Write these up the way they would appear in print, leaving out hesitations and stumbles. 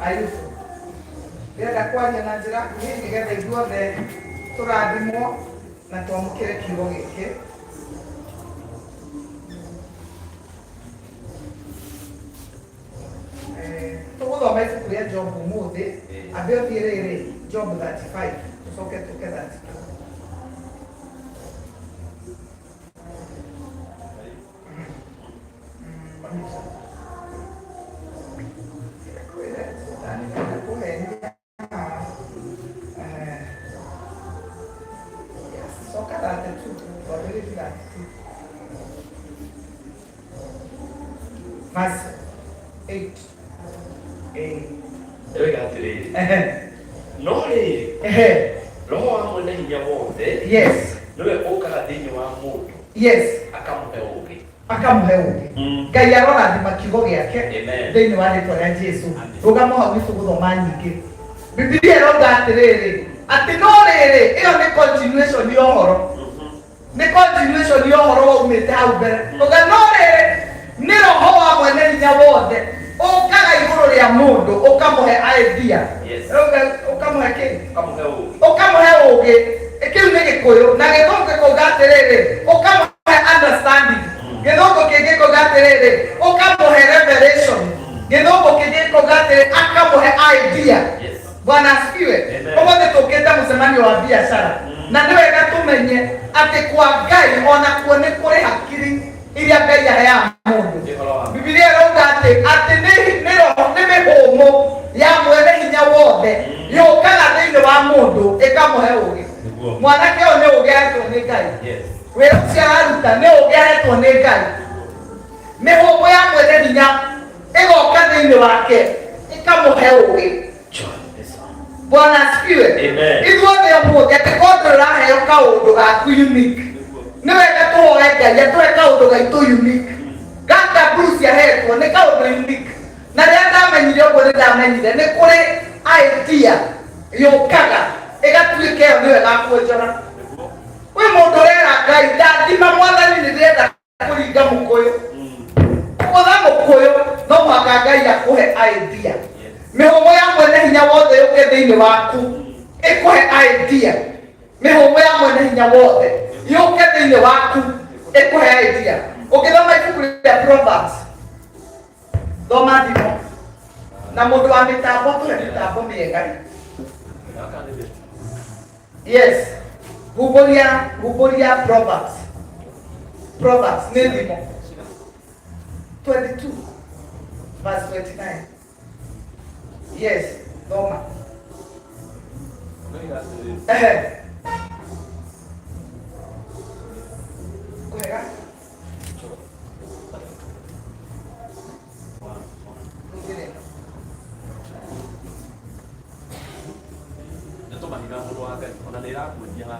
Ayubu. Ndĩrenda kwaria na njĩra nguhĩ nĩgetha ithuothe tũrathimwo na twamũkĩre kiugo gĩkĩ. Eh, tũgũthoma ibuku rĩa Job ũmũthĩ, ambe ũthiĩ rĩrĩ Job 35 tũcoke tũke 32. Coka 32, twambĩrĩrie 32. Verse 8. Eh. Ĩroiga atĩrĩrĩ, Ehe. no rĩrĩ, Ehe. Roho wa Mwene Hinya Wothe Yes. nĩwe ũkaga thĩinĩ wa mũndũ Yes. akamũhe ũũgĩ. Akamũhe ũũgĩ. Ngai arorathima kiugo gĩake Amen. thĩinĩ wa rĩtwa rĩa Jesu. Amen. Rũgama hau nĩ tũgũthoma nyingĩ. Bibilia ĩrauga atĩrĩrĩ, atĩ no rĩrĩ, ĩyo nĩ continuation ya ũhoro. Nĩ continuation ya ũhoro waumĩte hau mbere. Uga no rĩrĩ, nĩ roho wa mwene hinya wothe ũkaga igũrũ rĩa mũndũ ũkamũhe idea. Yes. Ũka- Ũkamũhe kĩ? Akamũhe ũũgĩ. Ũkamũhe ũũgĩ. Kĩu nĩ Gĩkũyũ. Na Gĩthũngũ gĩkauga atĩrĩrĩ, ũkamũhe understanding. Gĩthũngũ kĩngĩ gĩkauga atĩrĩrĩ, ũkamũhe revelation. Gĩthũngũ kĩngĩ gĩkauga atĩrĩ, akamũhe idea. Yes. Bwana asifiwe. Amen. Ũmũthĩ tũkĩte mũcemanio wa biacara na nĩ wega tũmenye atĩ kwa Ngai onakuo nĩ kũrĩ hakiri iria Ngai aheaga mũndũ. Nĩ ũhoro wa ma. Bibilia ĩrauga atĩ atĩ nĩ nĩ roho nĩ mĩhũmũ ya mwene hinya wothe yũkaga thĩinĩ wa mũndũ ĩkamũhe ũũgĩ. Nĩguo. Mwanake ũyũ nĩ ũũgĩ ahetwo nĩ Ngai. Yes. Wĩra ũcio araruta nĩ ũũgĩ ahetwo nĩ Ngai. Mĩhũmũ ya mwene hinya ĩgoka thĩinĩ wake ĩkamũhe ũũgĩ. Bwana asifiwe. Amen. Ithuothe ũmũthĩ atĩ korwo ndũrĩ ũraheo kaũndũ gaku unique, nĩ wega tũhoe Ngai atũhe kaũndũ gaitũ unique. Gaka Bruce ahetwo nĩ kaũndũ unique. Na rĩrĩa ndamenyire ũguo nĩ ndamenyire nĩ kũrĩ idea yũkaga ĩgatuĩka ĩyo nĩyo ĩgakuonjora. Kwĩ mũndũ ũrera Ngai ndathima mwathani nĩ ndĩrenda kũringa mũkũyũ. Kũgũtha mũkũyũ no mũhaka Ngai akũhe idea. Mĩhũmũ ya mwene hinya wothe yũke thĩinĩ waku ĩkũhe idea. Mĩhũmũ ya mwene hinya wothe yũke thĩinĩ waku ĩkũhe idea. Ũngĩthoma ibuku rĩa Proverbs, thoma thimo na mũndũ wa mĩtambo tũhe mĩtambo mĩega. Yes. Humbũria, humbũria Proverbs. Proverbs nĩ thimo. 22 verse 29. Yes, thoma. Ehe. Kwega. Rũngĩrĩ. Ndeto mahiga mũndũ wa Ngai ona nĩ ĩrakwendia haha.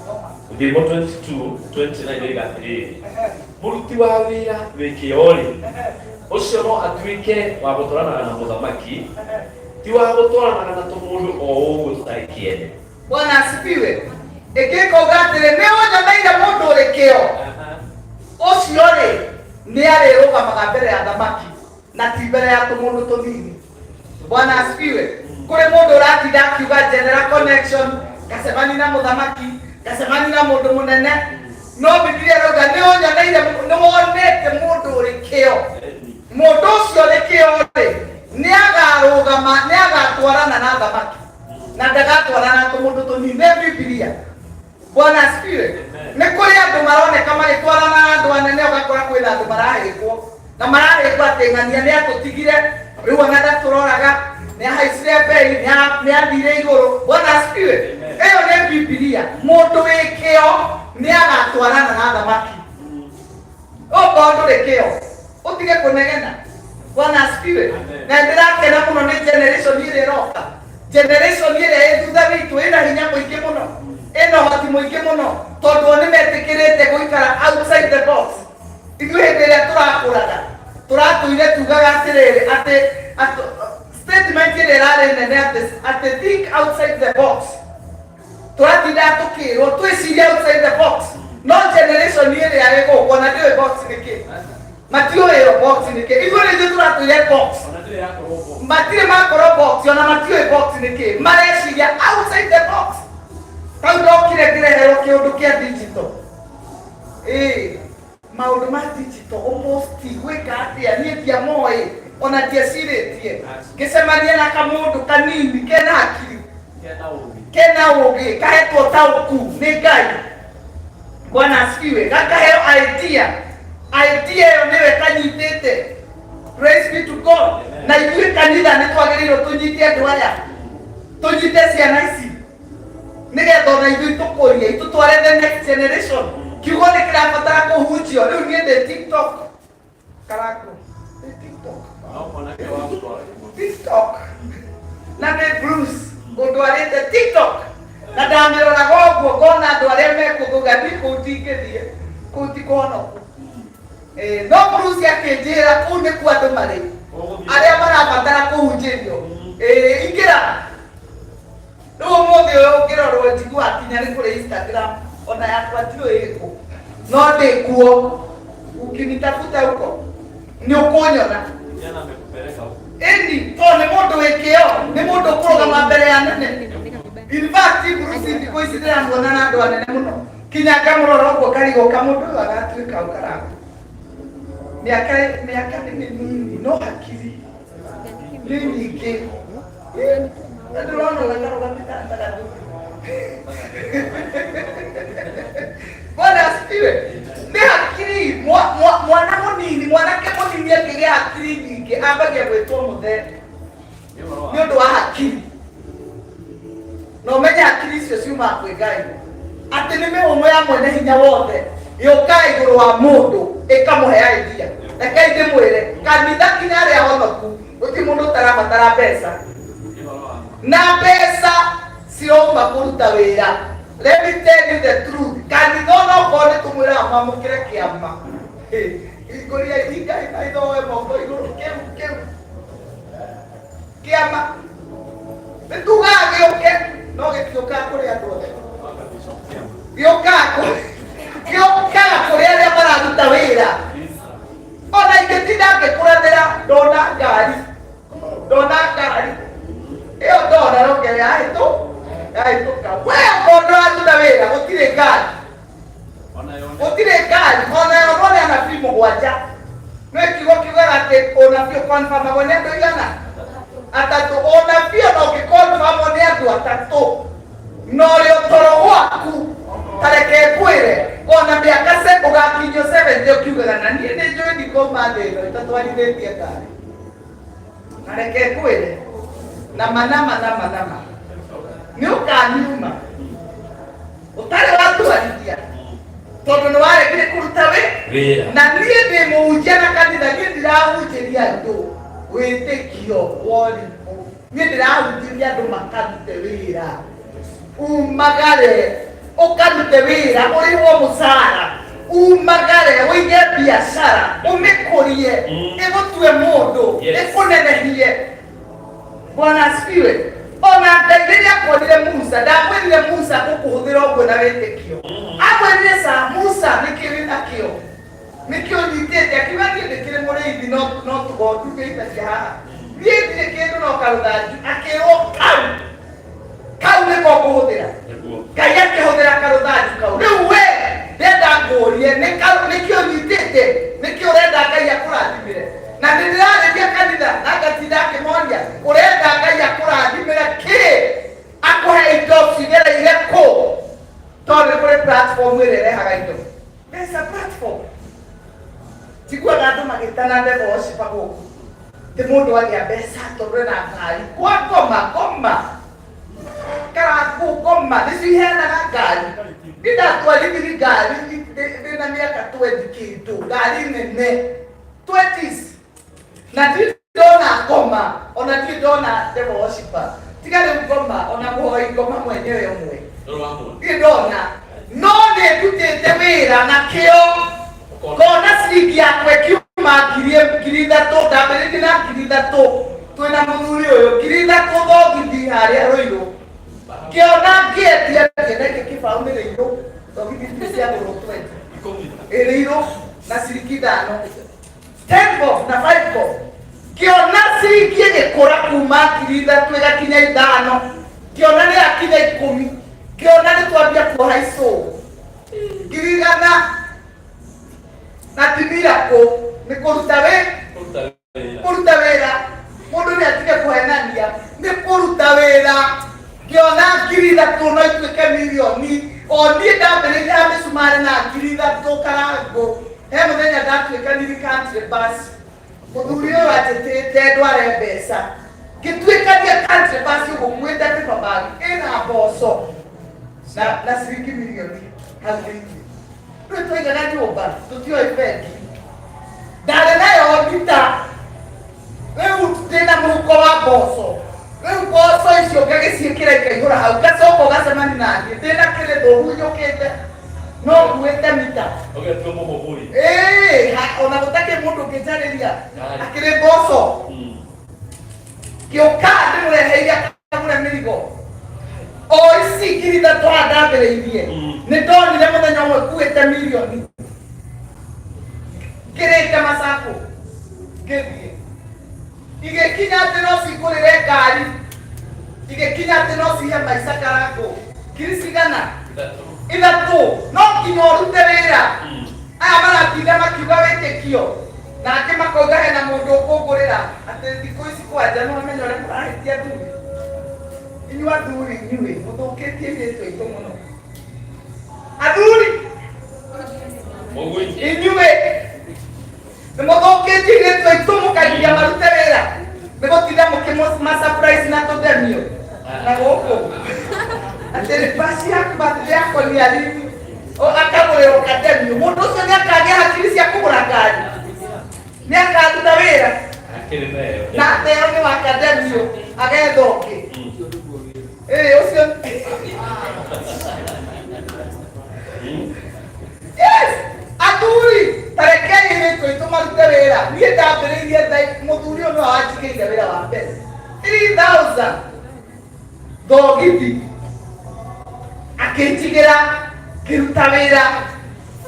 Thoma. Thimo 22 29 ĩroiga atĩrĩrĩ, Ehe. mũruti wa wĩra wĩ kĩo-rĩ, Ehe. ũcio no atuĩke wa gũtwaranaga na mũthamaki, Ehe. ti wa gũtwaranaga na tũmũndũ o ũguo tũtarĩ kĩene. Bwana asifiwe. Ĩngĩkauga atĩrĩ, nĩ ũnyoneire mũndũ ũrĩ kĩo, ũcio rĩ nĩ arĩrũgamaga mbere ya thamaki na ti mbere ya tũmũndũ tũnini. Bwana asifiwe. Kũrĩ mũndũ ũratinda akiuga njethera connection, ngacemani na mũthamaki, ngacemani na mũndũ mũnene, no Bibilia ĩrauga nĩ ũnyoneire, nĩ wonete mũndũ ũrĩ kĩo. Mũndũ ũcio ũrĩ kĩo rĩ nĩ agarũgama, nĩ agatwarana na thamaki na ndagatwarana na tũmũndũ tũnini. Nĩ Bibilia. Bwana asifiwe. Nĩ kũrĩ andũ maroneka magĩtwarana na andũ anene, ũgakora kwĩna andũ marahĩngwo na marahĩngwo atĩ ng'ania nĩ atũtigire, rĩu ona ndatũroraga, nĩ ahaicire mbei, nĩ athire igũrũ. Bwana asifiwe. Ĩyo nĩ Bibilia. Mũndũ wĩ kĩo nĩ agatwarana na thamaki. Okorwo ndũrĩ kĩo, ũtige kũnegena. Bwana asifiwe. Amen. Na ndĩrakena mũno nĩ generation ĩrĩa ĩroka. Generation ĩrĩa ĩ thutha witũ ĩna hinya mũingĩ mũno, ĩna ũhoti mũingĩ mũno, tondũ o nĩ metĩkĩrĩte gũikara outside the box. Ithuĩ hĩndĩ ĩrĩa tũrakũraga, tũratũire tugaga atĩrĩrĩ, atĩ statement ĩrĩa ĩrarĩ nene atĩ, atĩ think outside the box. Tũratinda tũkĩrwo twĩcirie outside the box, no generation ĩrĩa ĩgũka ona ndĩũĩ box nĩ kĩ, matiũĩ ĩyo box nĩ kĩ. Ithuĩ nĩ ithuĩ tũratũire box. Ona ndĩrĩ yakorwo box. Matirĩ makorwo box, ona matiũĩ box nĩ kĩ. Mareciria outside the box. Tau ndokire ngĩreherwo kĩũndũ kĩa digital. Ĩĩ, maũndũ ma digital ũposti gwĩka atĩa, niĩ ndiamoĩ ona ndiecirĩtie. Ngĩcemania na kamũndũ kanini kena hakiri, Kena ũũgĩ. Kena ũgĩ, kahetwo taũku nĩ Ngai. Bwana asifiwe. Gakaheo idea, idea ĩyo nĩwe kanyitĩte. Praise be to God. Na ithuĩ kanitha nĩ twagĩrĩirwo tũnyite andũ aya, tũnyite ciana ici, nĩgetha ona ithuĩ tũkũrie, itũtware the next generation. Kiugo nĩ kĩrabatara kũhunjio. Rĩu niĩ ndĩ TikTok, Karangũ, ndĩ TikTok. No mwanake wa gũtwara. TikTok na nĩ Bruce ũndwarĩte TikTok, na ndamĩroraga ũguo ngona andũ arĩa mekũthũga, ni kũu ndingĩthiĩ, kũu ti kũhonoku. No Bruce akĩnjĩra kũu nĩkuo andũ marĩ arĩa marabatara kũhunjĩrio. Ingĩra rĩu ũmũthĩ ũyũ ũngĩrorwo njiguaga kinya nĩ kũrĩ Instagram, ona yakwa ndiũĩ ĩkũ, no ndĩ kuo. Ukinitafuta huko nĩ ũkũnyona. Kijana amekupeleka huko. Ĩni to nĩ mũndũ wĩ kĩo, nĩ mũndũ ũkũrũgama mbere ya nene. In fact, Bruce thikũ ici ndĩramuona na andũ anene mũno, kinya ngamũrora ũguo ngarigwo kamũndũ ũyũ agatuĩka ũkarangũ. Mĩaka nĩ mĩnini no hakiri nĩ nyingĩ. Na ndĩrona ũrĩa karũgamĩte haha. Bwana asifiwe. Nĩ hakiri mwana mũnini, mwanake mũnini akĩgĩa hakiri nyingĩ ambagia gwĩtwo mũthee Nĩ ũhoro wa nĩ ũndũ wa hakiri. Na ũmenye hakiri icio ciumaga kwĩ Ngai, atĩ nĩ mĩhũmũ ya Mwene Hinya Wothe yũkaga igũrũ wa mũndũ ĩkamũhe idea. Rekei ndĩmwĩre, kanitha kinya arĩa honoku, gũtirĩ mũndũ ũtarabatara mbeca. Nĩ ũhoro wa Na mbeca cirauma kũruta wĩra. Let me tell you the truth, kanitha onokorwo nĩ tũmwĩraga mwamũkĩre kĩama, hingũria hingai maitho woe moko igũrũ, kĩu kĩu kĩama nĩ tugaga gĩũke, no gĩtiũkaga kũrĩ andũ othe. Waka bishop kĩama. Gĩũkaga kũrĩ arĩa mararuta wĩra. Ona ingĩtinda ngĩkũrathĩra ndona ngari, ndona ngari ĩyo, ndona rongere yahĩtũka, we okorwo ndũraruta wĩra, gũtirĩ ngari. Ona yone. Gũtirĩ ngari ona yonwo nĩ anabii mũgwanja. No kiugo kiugaga atĩ ũnabii ũkonfamagwo nĩ andũ igana atatũ. Ũnabii ona ũngĩkonfamwo nĩ andũ atatũ na ũrĩ ũtoro gwaku, tareke ngwĩre, ona mĩaka se ũgakinyio 70 ũkiugaga na niĩ nĩ njũĩ ndikũma thĩ ĩno itatwarithĩtie ngari. Na reke ngwĩre nama nama nama nama, nĩ ũkaniuma ũtarĩ watwarithia, tondũ nĩ waregire kũruta wĩ Wĩra. Na niĩ ndĩ mũhunjia na kanitha, niĩ ndirahunjĩria andũ wĩtĩkio worimũ, niĩ ndĩrahunjĩria andũ makarute wĩra. Umagare ũkarute wĩra, ũrĩhwo mũcara, umagare ũige biacara, ũmĩkũrie, ĩgũtue mũndũ, ĩkũnenehie. Bwana asifiwe. Ona Ngai rĩrĩa akorire Musa, ndamwĩrire Musa ũkũhũthĩra ũguo na wĩtĩkio. Amwĩrire sa Musa, nĩkĩ wĩ nakĩo, nĩkĩ ũnyitĩte? Akiuga niĩ ndĩkĩrĩ mũrĩithi, no tũgondu ndĩithagia haha, niĩ ndirĩ kĩndũ no karũthanju. Akĩrwo kau kau nĩko ngũhũthĩra. Nĩguo. Ngai akĩhũthĩra karũthanju kau. Rĩu we ndenda ngũrie, nĩ kau nĩkĩ ũnyitĩte, nĩkĩ ũrenda Ngai akũrathimĩre? Na nĩ ndĩrarĩria kanitha na ngatinda akĩmoria, ũrenda Ngai akũrathimĩre kĩ? Akũhe indo cigereire kũ? Tondũ nĩ kũrĩ platform ĩrĩa ĩrehaga indo. There's a platform. Njiguaga andũ magĩtana devil worshiper gũkũ, ti mũndũ agĩa mbeca tondũ ena ngari kwa ngoma ngoma Karangũ, ngoma nĩcio iheanaga ngari. Niĩ ndatwarithirie ngari ndĩna mĩaka 20 kĩndũ, ngari nene 20s, na ndirĩ ndona ngoma, ona ndirĩ ndona devil worshiper. Tiga rĩu ngoma, ona mũhoi ngoma mwenyewe ũmwe Ndũrĩ wamwona. Ndirĩ ndona, no nĩ ndutĩte wĩra na kĩo, ngona ciringi yakwa ĩkiuma 3,000. Ndambĩrĩirie na 3,000 twĩna mũthuri ũyũ, 3,000 thogithi harĩa Rũirũ, ngĩona ngĩendia, ngĩenda gĩkĩ kĩbaũ nĩ rĩirũ, thogithi ici cia gũrũ 20. 10. Ĩrĩirũ na ciringi 5, 10 bob na 5 bob. kuma 3,000 ĩgakinya 5, ngĩona nĩ yakinya 10, ngĩona nĩ twambia kuoha icũ 100,000 na ti miracle, nĩ kũruta wĩ Kũruta wĩra. Kũruta wĩra. Mũndũ nĩ atige kũhenania, nĩ kũruta wĩra. Ngĩona 3,000 no ituĩke mirioni. O niĩ ndambĩrĩirie ha mĩcumarĩ na 3,000 karangũ. He mũthenya ndatuĩkanire country bus, mũthuri ũyũ anjĩtĩte ndware mbeca, ngĩtuĩkania country bus ũguo nguĩte paper bag ĩna mboco na ciringi mirioni hau thĩinĩ. Rĩu twaigaga nyũmba, tũtioĩ bengi, ndarĩ nayo ndita. Rĩu ndĩna mũhuko wa mboco, rĩu mboco icio ngagĩciĩkĩra ikaihũra hau, ngacoka ũgacemani naniĩ ndĩna kĩrĩndũ hunyũkĩte no nguĩte mita. Ũgetua mũhũhũri. Ĩĩ, ona gũtakĩ mũndũ ũngĩnjarĩria akĩrĩ mboco. Ngĩũka ndĩmũreheire akagũre mĩrigo o ici 3,000 haha ndambĩrĩirie. Nĩ ndonire mũthenya ũmwe nguĩte mirioni ngĩrĩte macakũ, ngĩthiĩ igĩkinya atĩ no cingũrĩre ngari, igĩkinya atĩ no cihe maica karangũ ngiri cigana? 3. 3. No nginya ũrute wĩra. Aya maratinda makiuga wĩtĩkio na angĩ makauga hena mũndũ ũkũngũrĩra atĩ thikũ ici kwanja nĩ wamenya ũrĩa mũrahĩtia athuri. Inyuĩ athuri, inyuĩ mũthũkĩtie airĩtu aitũ mũno. Athuri. Mũgui. Inyuĩ nĩ mũthũkĩtie airĩtu aitũ, mũkagiria marute wĩra nĩ gũtinda mũkĩma surprise na tũthemio na gũkũ atĩ basi yaku birthday yakwa nĩ arimi akagũrĩrwo kademio. Mũndũ ũcio nĩ akagĩa hakiri cia kũgũra ngari? Nĩ akaruta wĩra? Akĩrĩ nayo. Na ateo nĩ wa kademio agetha ũngĩ. Ĩĩ, ũcio. Yes, athuri, ta rekei airĩtu aitũ marute wĩra. Niĩ ndambĩrĩirie thaa mũthuri ũyũ nĩwe wanjigĩire wĩra wa mbere 3000 thogithi, akĩnjigĩra ngĩruta wĩra.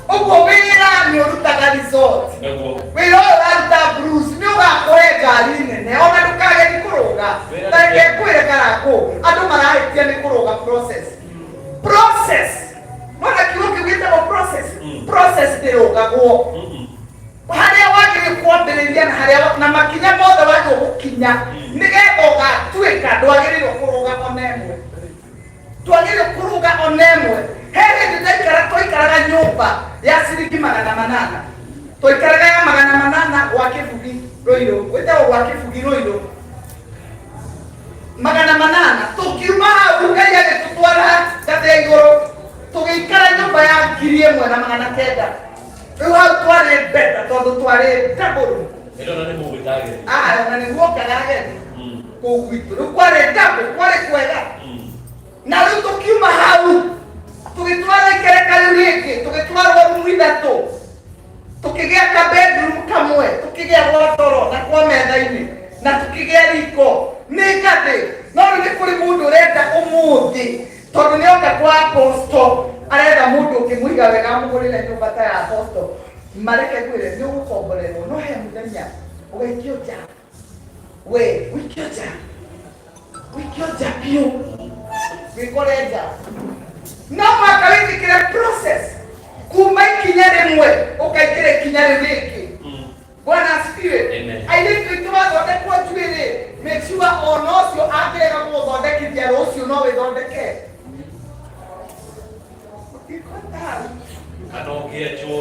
Ũguo wĩra nĩ ũrutaga result. Nĩguo. Wĩra ũyũ ũraruta Bruce nĩ ũgakũhe ngari nene, ona ndũkageri kũrũga. Ta reke ngwĩre karangũ, andũ marahĩtia nĩ kũrũga process. Process, nona kiugo kĩu gĩtagwo process. Process ndĩrũgagwo. Harĩa wagĩrĩire kwambĩrĩria na harĩa na makinya mothe wagĩrĩirwo gũkinya nĩgetha ũgatuĩka, ndwagĩrĩirwo kũrũga ona ĩmwe, ndwagĩrĩirwo kũrũga ona ĩmwe. He hĩndĩ ndaikara, twaikaraga nyũmba ya ciringi 800, twaikaraga ya 800 gwa Kĩbugi Rũirũ, gwĩtagwo gwa Kĩbugi Rũirũ, 800. Tũkiuma hau, Ngai agĩtũtwara ngathĩ ya igũrũ, tũgĩikara nyũmba ya 1,900. Rĩu hau twarĩ better tondũ twarĩ double. Ĩno na nĩ mũgwĩta ageni. Ah, ona nĩ guokaga ageni kũu gwitũ. Rĩu kwarĩ double, kwarĩ kwega. Na rĩu tũkiuma hau tũgĩtwarwo ikereka rĩu rĩngĩ, tũgĩtwarwo rumu 3, tũkĩgĩa ka bedroom kamwe, tũkĩgĩa gwa toro na kwa metha-inĩ, na tũkĩgĩa riko nĩ ngathĩ. No rĩu nĩ kũrĩ mũndũ ũrenda ũmũthĩ, tondũ nĩ oka kwa apostle, aretha mũndũ ũngĩmũiga wega amũgũrĩre nyũmba ta ya apostle. Mareke ngwĩre, nĩ ũgũkomborerwo, no he mũthenya ũgaikio nja, we ũikio nja, ũikio nja biũ, wĩkore nja. No mũhaka wĩtĩkĩre process kuma ikinya rĩmwe ũkaingĩra ikinya rĩu rĩngĩ. Bwana asifiwe. Amen. Airĩtu aitũ, wathondekwo njuĩrĩ, make sure ona ũcio angĩrega gũgũthondekithia rũciũ no wĩthondeke. Ũtingĩhota hau. Kana ũngĩenjwo.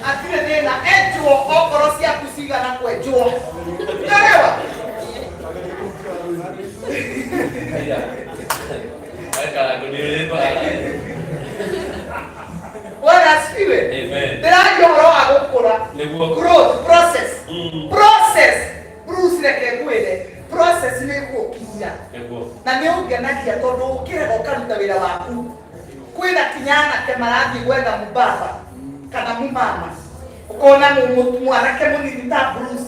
Hatirĩ thĩna, enjwo okorwo ciaku cigana kwenjwo. Naelewa? Aya. Karangũ nĩ ũrĩ mbara. Bwana asifiwe. Amen. Ndĩraria ũhoro wa gũkũra. Nĩguo. Growth process. Process. Bruce, reke ngwĩre, process nĩ ĩgũgũkinyia. Nĩguo. Na nĩ ũngenagia tondũ ũkĩrega ũkaruta wĩra waku. Kwĩna kinya anake marathiĩ gwetha mũbaba kana mũmama, ũkona mwanake mũnini ta Bruce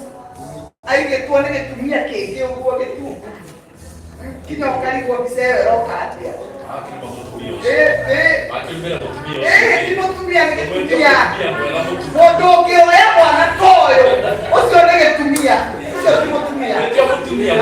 aigĩtwo nĩ gĩtumia kĩngĩ ũguo gĩtungu, kinya ũkarigwo mbica ĩyo ĩroka atĩa. Akiuma mũtumia ũcio. Ĩ, ĩ. Akiumĩra mũtumia Ĩ, ti ũcio. mũtumia, nĩ gĩtumia. Mũtumia mwega mũtumia. Mũndũ ũngĩoya mwana ta ũyũ, ũcio nĩ gĩtumia, ũcio ti mũtumia. Nĩkĩo mũtumia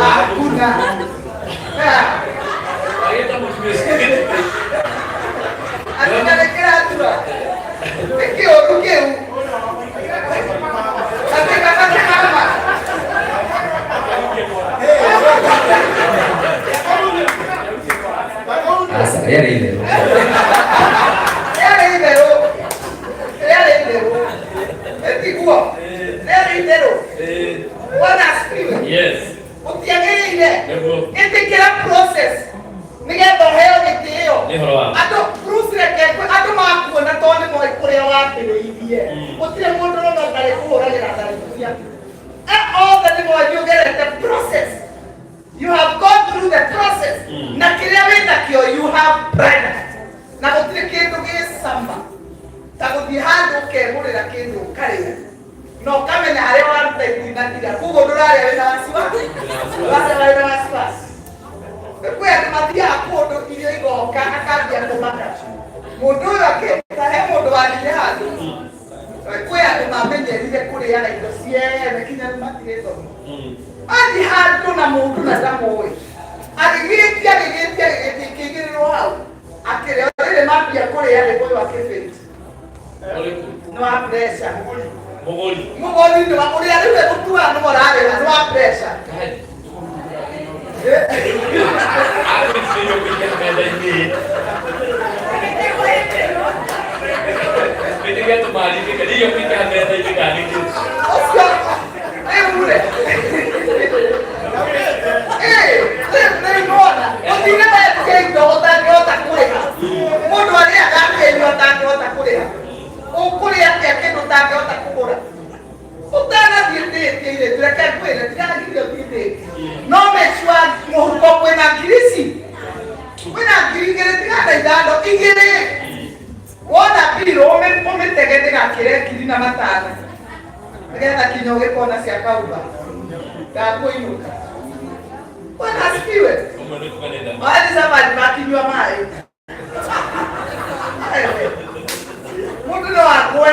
Yes. Gũtiagĩrĩire. Nĩguo. Ĩtĩkĩra process nĩgetha ũheo gĩtĩo. Nĩ ũhoro wa ma. Andũ Bruce, reke andũ makuona tondũ nĩ moĩ kũrĩa wambĩrĩirie. Gũtirĩ mũndũ ũrona ndarĩ kũhũragĩra tharĩkia. Othe nĩ moĩ nĩ ũgerete process. You have gone through the process. Na kĩrĩa wĩ nakĩo, you have pride. Na gũtirĩ kĩndũ gĩ cama ta gũthiĩ handũ ũkegũrĩra kĩndũ ũkarĩa na ũkamenya harĩa waruta itinathira, koguo ndũrarĩa wĩna wasiwasi, ũrarĩa wĩna wasiwasi. Kwĩ andũ mathiaga kũndũ irio igoka akambia kũmaka mũndũ ũyũ akĩta he mũndũ wathire handũ. Kwĩ andũ mamenyerire kũrĩaga indo ciene kinya matirĩ thoni. Athiĩ handũ na mũndũ na ndamũĩ, agĩgĩtia agĩgĩtia agĩgĩtia ikĩigĩrĩrwo hau akĩrĩa. Rĩrĩ mambia kũrĩa rĩ, ũyũ akĩbĩti. Ũrĩkũ? Nĩ wa pressure. Mũgũri. Mũgũri nĩ wa ũrĩa rĩu egũtua nĩ ũrarĩha nĩ wa pressure. Kai. Akwĩrĩire kũingĩra metha-inĩ. Wĩtĩkĩre tũmarithĩke, irio kũingĩra metha-inĩ kana nĩkĩ? Ũcio rĩu rĩ, rĩu rĩu nĩwona ũtinde wetike indo ũtangĩhota kũrĩha. Mũndũ arĩaga akĩnyua atangĩhota kũrĩha, ũkũrĩa atĩa kĩndũ ũtangĩhota kũgũra? Ũtanathiĩ ndĩti airĩtu, reke ngwĩre, ndiragirio thiĩ ndĩti, no make sure mũhuko kwĩna ngiri ici, kwĩna 2000, tigana ithano igĩrĩ. Wona mbirũ ũmĩtege ndĩgakĩre 1500 nĩgetha kinya ũgĩkona cia kauba ndakũinũka. Bwana asifiwe. Ũmwe nĩ kuganĩra. Wathi safari makinyua maĩ, mũndũ no akwe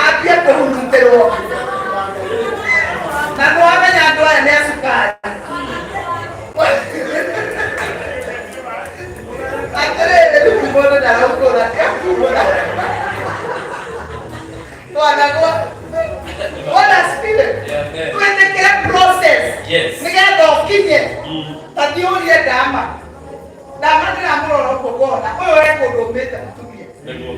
ambie kũhurutĩrwo na nĩwamenya andũ aya nĩ a cukari. Atĩrĩrĩ, rĩu mũndũ ndaraukũra ekumbũra twanagwo. Bwana asifiwe. Amen. Twĩtĩkĩre process nĩgetha ũkinye. Ta thiĩ ũrie ndama, ndama ndĩramũrora ũguo ngona ũyũ e kũndũ umĩte mũtumia. Nĩguo.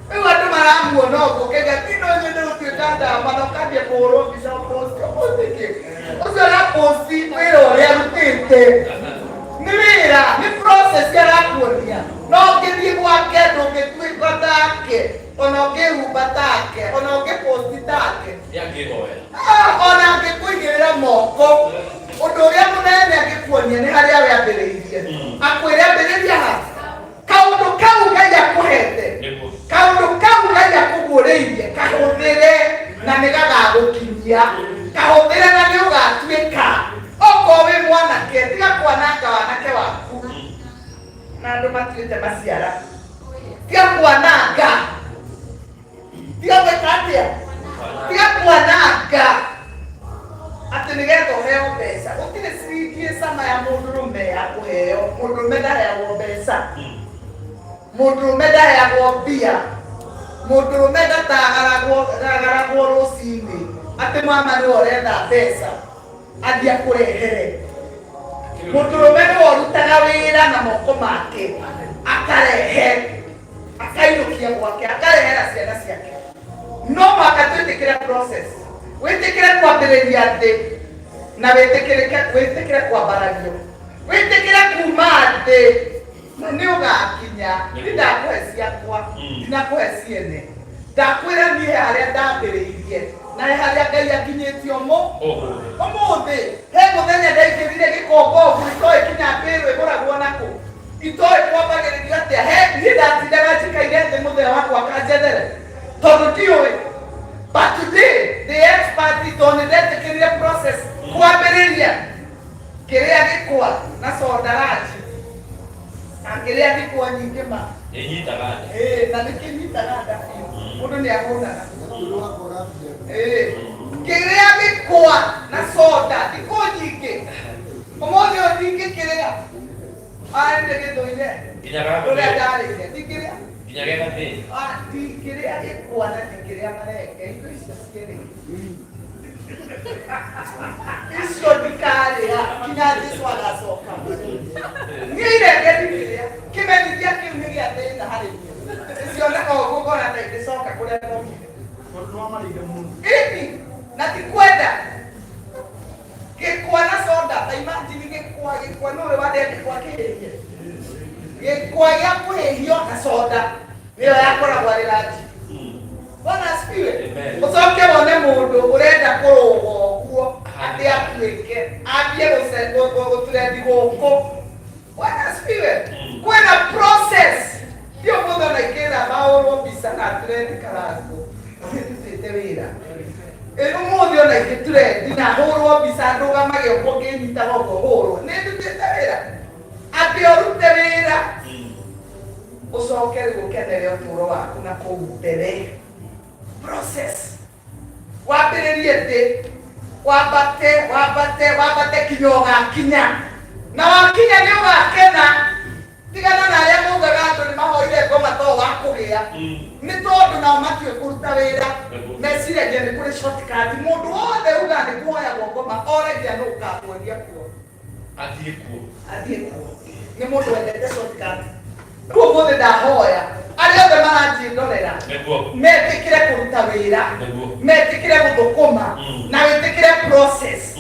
Rĩu andũ maramuona ũguo kĩga tino nyende gũtuĩka ndama na ũkambia kũhũrwo mbica post post kĩ ũcio araposti wĩra ũrĩa arutĩte nĩ wĩra, nĩ process arakuonia. No ũngĩthiĩ gwake ndũngĩtuĩka take, ona ũngĩhumba take, ona ũngĩposti take. Nĩangĩhoya. Ah, ona angĩkũigĩrĩra moko, ũndũ ũrĩa mũnene angĩkuonia nĩ harĩa wambĩrĩirie. Akwĩre ambĩrĩria ha kaũndũ kau Ngai akũhete. Nĩguo. Kaũndũ kau Ngai akũguũrĩirie kahũthĩre na nĩ gagagũkinyia. Kahũthĩre na nĩ ũgatuĩka. Okorwo wĩ mwanake, tiga kwananga wanake waku na andũ matuĩte maciara. Tiga kwananga, tiga gwĩka atĩa, tiga kwananga atĩ nĩgetha ũheo mbeca. Gũtirĩ ciringi ĩcama ya mũndũrũme ya kũheo. Mũndũrũme ndaheagwo mbeca, mũndũrũme ndaheagwo mbia, mũndũrũme ndatagaragwo ndagaragwo rũcinĩ atĩ mama nĩwe ũretha mbeca athiĩ akũrehere. Mũndũrũme nĩwe ũrutaga wĩra na moko make akarehe akainũkia gwake akarehera ciana ciake. No mũhaka twĩtĩkĩre process, wĩtĩkĩre kwambĩrĩria thĩ na wĩtĩkĩrĩke, wĩtĩkĩre kwambarario, wĩtĩkĩre kuma thĩ na nĩ ũgakinya. Nĩ ndakũhe ciakwa, ndinakũhe ciene. Ndakwĩra niĩ he harĩa ndambĩrĩirie na he harĩa Ngai akinyĩtie ũmũ Ũmũthĩ. Ũmũthĩ. He mũthenya ndaingĩrire gĩkombo ũguo itoĩ kinya mbĩrũ ĩgũragwo nakũ, itoĩ kwambagĩrĩrio atĩa. He niĩ ndatindaga njikaire thĩ mũthenya wakwa akanjethere tondũ ndiũĩ. But today the expert, tondũ nĩ ndetĩkĩrire process kwambĩrĩria kĩrĩa gĩkwa na soda ranji na ngĩrĩa thikwa nyingĩ ma. Ĩnyitaga nda. Ĩĩ, na nĩ kĩnyitaga nda biũ, mũndũ nĩ ahũnaga. Ĩĩ, kĩrĩa gĩkwa na soda thikũ nyingĩ, ũmũthĩ ũyũ ndingĩkĩrĩa arĩ nĩ gĩthũire. Nginya ũrĩa gagathĩ. Ndarĩire ndingĩrĩa. Nginya gagathĩ. Ah, ndingĩrĩa gĩkwa na ndingĩrĩa marenge, indo icio cierĩ icio ndikarĩa nginya Jesu agacoka. Niĩ irenge ndingĩrĩa, kĩmenyithia kĩu nĩ gĩa thĩna harĩ niĩ. Cioneka ũguo ngona ta ingĩcoka kũrĩa ndokire. Ĩni na ti kwenda. Kĩmwe gĩa kũhĩhio na soda nĩyo yakoragwo arĩ ranji. Bwana asifiwe. Amen. Ũcoke wone mũndũ ũrenda kũrũga ũguo atĩ atuĩke ambie gũtrendi gũkũ. Bwana asifiwe. Kwĩna process. Ti ũmũthĩ ona ingĩra mahũrwo mbica na trendi karango. Nĩndutĩte wĩra. Ĩ ũmũthĩ ona ingĩtrendi na hũrwo mbica ndũgamage ũguo ngĩnyitaga ũguo hũrwo. Nĩndutĩte wĩra. Atĩ ũrute wĩra ũcoke rĩu ũkenere ũtũũro waku na kũu mbere. Process. Wambĩrĩrie thĩ, wambate, wambate, wambate kinya ũgakinya. Na wakinya nĩ ũgakena. Tigana na arĩa maugaga andũ nĩ mahoire ngoma to wa kũgĩa. Nĩ tondũ nao matiũĩ kũruta wĩra. Meciragia nĩ kũrĩ shortcut. Mũndũ wothe ugaga nĩ kũhoyagwo ngoma oragia nũ ũkamuonia kuo. Athiĩ kuo. Athiĩ kuo. Nĩ mũndũ wendete shortcut. Rĩu ũmũthĩ ndahoya arĩa othe maranjĩndorera metĩkĩre kũruta wĩra, metĩkĩre gũthũkũma na wĩtĩkĩre process.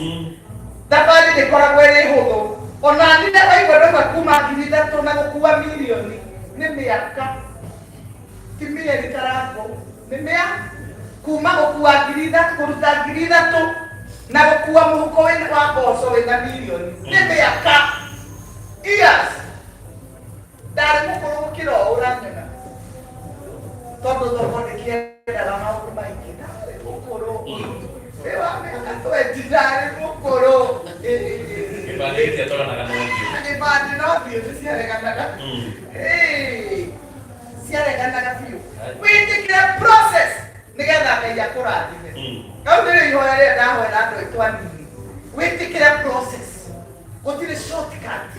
Thabarĩ ndĩkoragwo ĩrĩ hũthũ. Ona niĩ ndaigua ndauma kuma 3,000 na gũkua mirioni nĩ mĩaka ti mĩeri karango nĩ mĩa kuma gũkua 3,000 kũruta 3,000 na gũkua mũhuko wĩna wa mboco wĩna mirioni nĩ mĩaka years. Ndarĩ mũkũrũ gũkĩra ũũ ũranyona tondũ thoko ndĩkĩendaga maũndũ maingĩ. Ndarĩ mũkũrũ nĩ wa mĩaka 20 ndarĩ mũkũrũ. Gĩbandĩ gĩtiatwaranaga na ũthiũ. Gĩbandĩ na ũthiũ nĩ ciareganaga. Ciareganaga biũ. Wĩtĩkĩre process nĩgetha Ngai akũrathime. Kau nĩrĩo ihoya rĩrĩa ndahoera andũ aitũ anini. Wĩtĩkĩre process. Gũtirĩ shortcut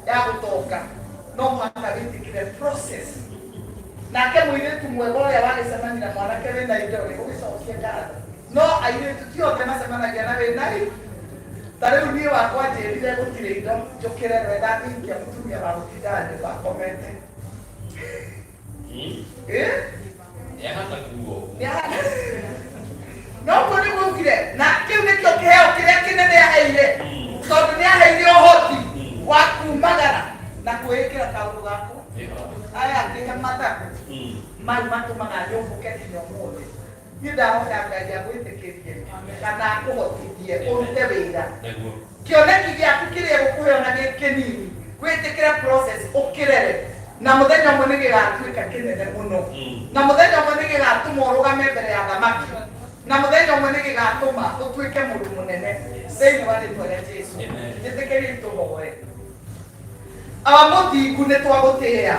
ya gũtonga. No mũhaka wĩtĩkĩre process. Nake mũirĩtu mwega ũrĩa wagĩcemania na mwanake wĩna indo rĩ, ũgĩcokie ngatho. No airĩtu ti othe macemanagia na wĩna indo. Ta rĩu niĩ wakwa njĩrire gũtirĩ indo njũkĩre wega ngĩhikia mũtumia wa gũtinda nyũmba akomete. Eh? Nĩahana kuo. No ũguo nĩguo augire na kĩu nĩkĩo kĩheo kĩrĩa kĩnene aheire tondũ nĩ aheire ũhoti wa kumagara na kwĩĩkĩra kaũndũ gaku aya akĩhe mathagu mau matũmaga nyũmbũke nginya ũmũthĩ. Niĩ ndahoya Ngai agwĩtĩkĩrie kana akũhotithie ũrute wĩra. Kĩoneki gĩaku kĩrĩa egũkũhe ona gĩ kĩnini, wĩtĩkĩre process ũkĩrere na mũthenya ũmwe nĩ gĩgatuĩka kĩnene mũno. Na mũthenya ũmwe nĩ gĩgatũma ũrũgame mbere ya thamaki. Na mũthenya ũmwe nĩ gĩgatũma ũtuĩke mũndũ mũnene thĩinĩ wa rĩtwa rĩa Jesu. Njĩtĩkĩriai tũhoe. Awa mũthingu nĩ twagũtĩĩa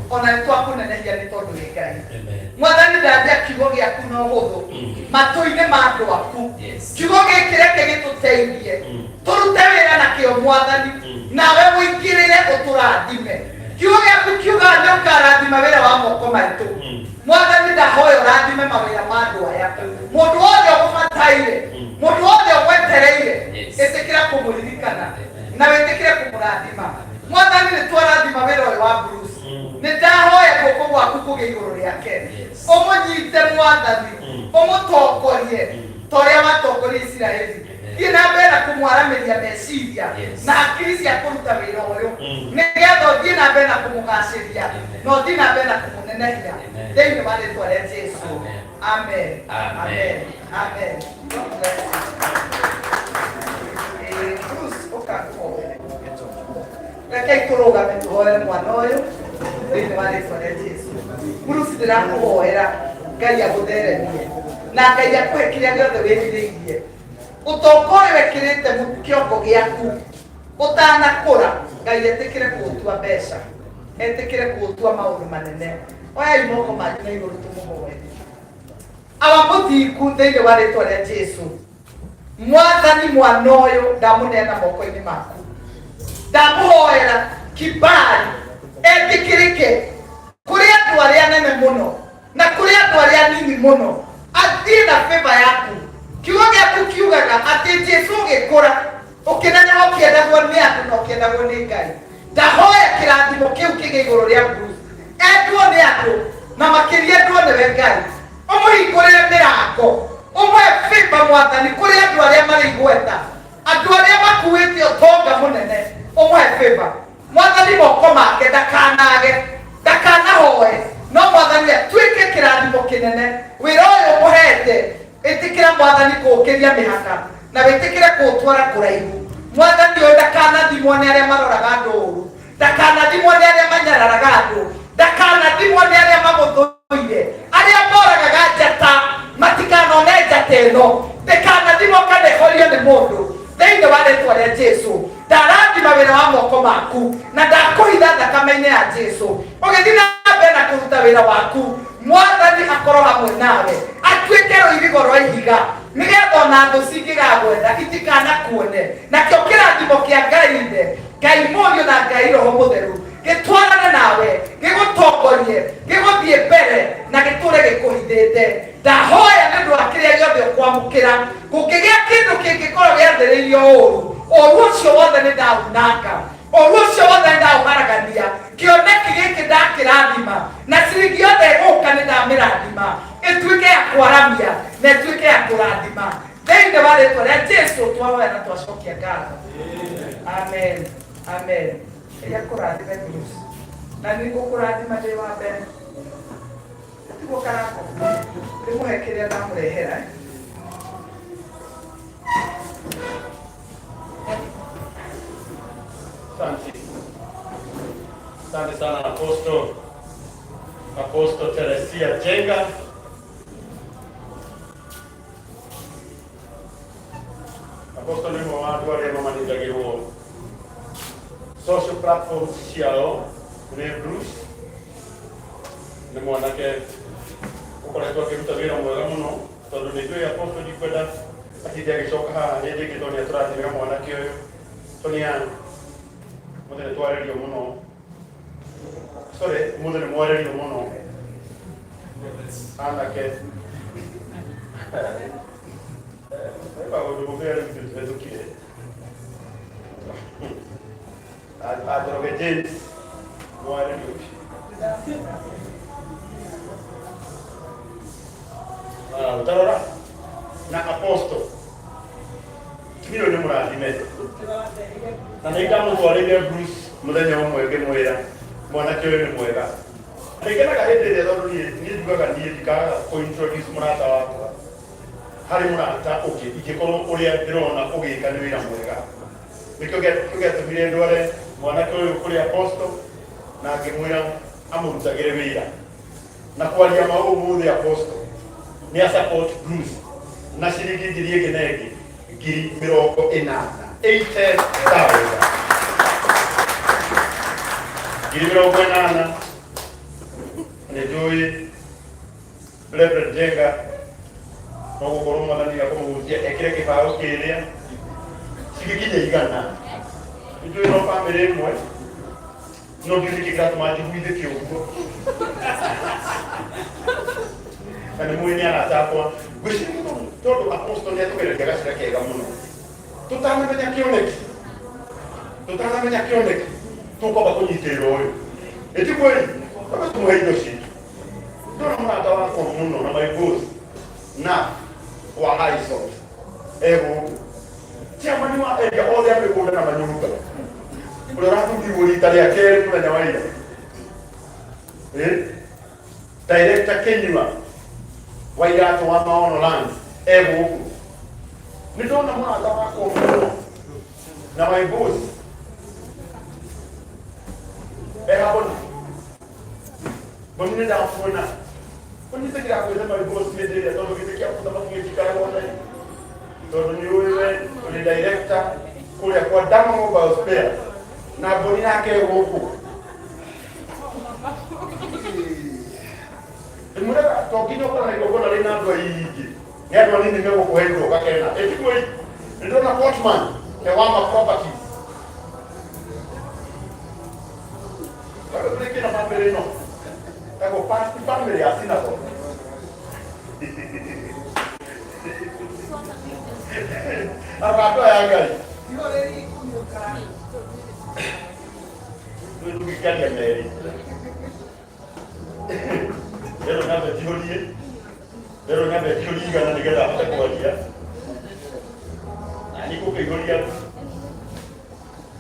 ona nĩ twakũnenehia nĩ tondũ wĩ Ngai. Mwathani ndambia kiugo gĩaku na ũhũthũ matũ-inĩ ma andũ aku. Kiugo gĩkĩ reke gĩtũteithie tũrute wĩra na kĩo Mwathani, nawe ũingĩrĩre ũtũrathime. Kiugo gĩaku kiugaga nĩ ũkarathima wĩra wa moko maitũ. Mwathani ndahoya ũrathime mawĩra ma andũ aya. Mũndũ wothe ũgũbataire, mũndũ wothe ũgwetereire, ĩtĩkĩra kũmũririkana na wĩtĩkĩre kũmũrathima. Mwathani nĩ twarathima wĩra ũyũ wa Bruce. Nĩ ndahoya guoko gwaku kũgĩe igũrũ rĩake. Ũmũnyite Mwathani, ũmũtongorie ta ũrĩa watongoria Isiraeli. Thiĩ na mbere na kũmwaramĩria meciria na hakiri cia kũruta wĩra ũyũ nĩgetha ũthiĩ na mbere na kũmũgacĩria na ũthiĩ na mbere na kũmũnenehia thĩinĩ wa rĩtwa rĩa Jesu. Amen. Amen. Amen. God bless you. Bruce, ũka ngũhoere. Rekei tũrũgame tũhoere mwana ũyũ thĩinĩ wa rĩtwa rĩa Jesu. Bruce, ndĩrakũhoera Ngai agũtheremie na Ngai akũhe kĩrĩa gĩothe wĩrirĩirie. Ũtonga ũyũ wĩkĩrĩte kĩongo gĩaku ũtanakũra, Ngai etĩkĩre kũũtua mbeca, etĩkĩre kũũtua maũndũ manene. Oyai moko manyu na igũrũ tũmũhoe. Awa mũthingu thĩinĩ wa rĩtwa rĩa Jesu. Mwathani mwana ũyũ ndamũneana moko-inĩ maku. Ndamũhoera kibali etĩkĩrĩke kũrĩ andũ arĩa anene mũno na kũrĩ andũ arĩa anini mũno, athiĩ na favor yaku. Kiugo gĩaku kiugaga atĩ Jesu ũgĩkũra ũkĩneneha ũkĩendagwo nĩ andũ na ũkĩendagwo nĩ Ngai. Ndahoya kĩrathimo kĩu kĩgĩe igũrũ rĩa Bruce, endwo nĩ andũ na makĩria endwo nĩwe Ngai. Ũmũhingũrĩre mĩrango, ũmũhe favor Mwathani kũrĩ andũ arĩa marĩ igweta, andũ arĩa makuĩte ũtonga mũnene, ũmũhe favor. Mwathani moko make ndakanage, ndakanahoe, no Mwathani atuĩke kĩrathimo kĩnene. Wĩra ũyũ ũmũhete, ĩtĩkĩra Mwathani kũũkĩria mĩhaka na wĩtĩkĩre kũũtwara kũraihu. Mwathani ũyũ ndakanathimwo nĩ arĩa maroraga andũ ũru, ndakanathimwo nĩ arĩa manyararaga andũ, ndakanathimwo nĩ arĩa mamũthũire, arĩa moragaga njata matikanone njata ĩno, ndĩkanathimwo kana ĩhorio nĩ mũndũ. Thĩinĩ wa rĩtwa rĩa Jesu ndarathima wĩra wa moko maku na ndakũhitha thakame-inĩ ya Jesu. Ũgĩthiĩ na mbere na kũruta wĩra waku, Mwathani akorwo hamwe nawe, atuĩke rũirigo rwa ihiga, nĩgetha ona thũ cingĩgagwetha itikanakuone. Nakĩo kĩrathimo kĩa Ngai Ithe, Ngai Mũriũ na Ngai Roho Mũtheru gĩtwarane nawe, gĩgũtongorie, gĩgũthiĩ mbere na gĩtũre gĩkũhithĩte. Ndahoya nĩ ũndũ wa kĩrĩa gĩothe ũkwamũkĩra, kũngĩgĩa kĩndũ kĩngĩkorwo gĩathĩrĩirio ũũru, ũũru ũcio wothe nĩ ndaunanga, ũũru ũcio wothe nĩ ndaũharagania. Kĩoneki gĩkĩ ndakĩrathima, na ciringi yothe ĩgũka nĩ ndamĩrathima, ĩtuĩke ya kwaramia na ĩtuĩke ya kũrathima. Thĩinĩ wa rĩtwa rĩa Jesu twahoya na twacokia ngatho. Amen, amen. Ngai akũrathime Bruce, na nĩ ngũkũrathima ndĩ wa mbere. Tiguo karako ndĩmũhe kĩrĩa ndamũrehera. Asante. Asante sana Apostle. Apostle Teresia Jenga. Apostle nĩ ũmwe wa andũ arĩa mamanĩjagĩrwo social platforms ciao nĩ Bruce. Nĩ mwanake ũkoretwo akĩruta wĩra mwega mũno, tondũ nĩ njũĩ Apostle ndikwenda atinde agĩcoka haha hĩndĩ ĩngĩ, tondũ nĩ atũrathimĩra mwanake ũyũ. Tonia mũthĩ nĩ twarĩrio mũno, sorry, mũthĩ nĩ mwarĩrio mũno anake. Maũndũ mũbĩa rĩu tũhetũkire. Anjoroge James mwarĩrio. Ah, ũtarora na Apostle tumia ũyũ nĩ mũrathime, na nĩ ndamũtwarĩire Bruce mũthenya ũmwe ngĩmwĩra mwanake ũyũ nĩ mwega. Nĩngenaga hĩndĩ ĩrĩa, tondũ niĩ njugaga niĩ ndikagaga kũ introduce mũrata wakwa harĩ mũrata ũngĩ ingĩkorwo ũrĩa ndĩrona ũgĩka nĩ wĩra mwega. Nĩkĩo gĩatũmire ndware mwanake ũyũ kũrĩ Apostle na ngĩmwĩra amũrutagĩre wĩra. Na kwaria ma, ũmũthĩ Apostle nĩ a support Bruce na ciringi ngiri ĩngĩ na ĩngĩ 80,000, 80,000, 80,000. Nĩ njũĩ Reverend Jenga no gũkorwo Mwathani akũmũhutia ekĩre kĩbaũ kĩrĩa cigĩkinya 100. Nĩ njũĩ no bamĩrĩ ĩmwe, no ndiũ nĩkĩ kĩratũma njiguithĩke ũguo, na nĩ mũĩ nĩ arata akwa. Ngwĩciria tondũ Apostle nĩ atũgereria gacĩra kega mũno tũtanamenya kĩoneki, tũtanamenya kĩoneki tũkwamba kũnyitĩrĩra ũyũ ĩti kweli, kwamba tũmũhe indo citũ. Ndona mũrata wakwa mũno na my boss na wa high salt egũkũ, chairman wa endia othe a mĩgũnda na manyũmba, ũrĩa ũrathurirwo rita rĩa kerĩ mũthenya wa ira. Eh? Director Kenyua wa iratũ wa Maono Land egũkũ. Nĩ ndona mũrata wakwa mũno na my boss ehabona boni, nĩ ndakuona ũnyitĩkĩra kwĩte my boss hĩndĩ ĩrĩa, tondũ gĩtĩ kĩa mũthamaki gĩtikaragwo nayo, tondũ nĩ ũĩ we ũrĩ director kũrĩa kwa Dama Mobile Spare na mboni yake gũkũ. Ndĩmwĩraga to nginya ũkorwo na igongona rĩna andũ aingĩ, nĩ andũ anini megũkũhe indo ũgakena. Ĩtiguo nĩ ndona Portman Hewama Properties. Bado tũrĩkĩ na bamĩrĩ ĩno tagwo family ya synagogue. Arata ya Ngai ndũgĩkaria merĩ rero nyambe njihũrie, rero nyambe njihũrie 100 nĩgetha hote kwaria na nĩ ngũkĩihũria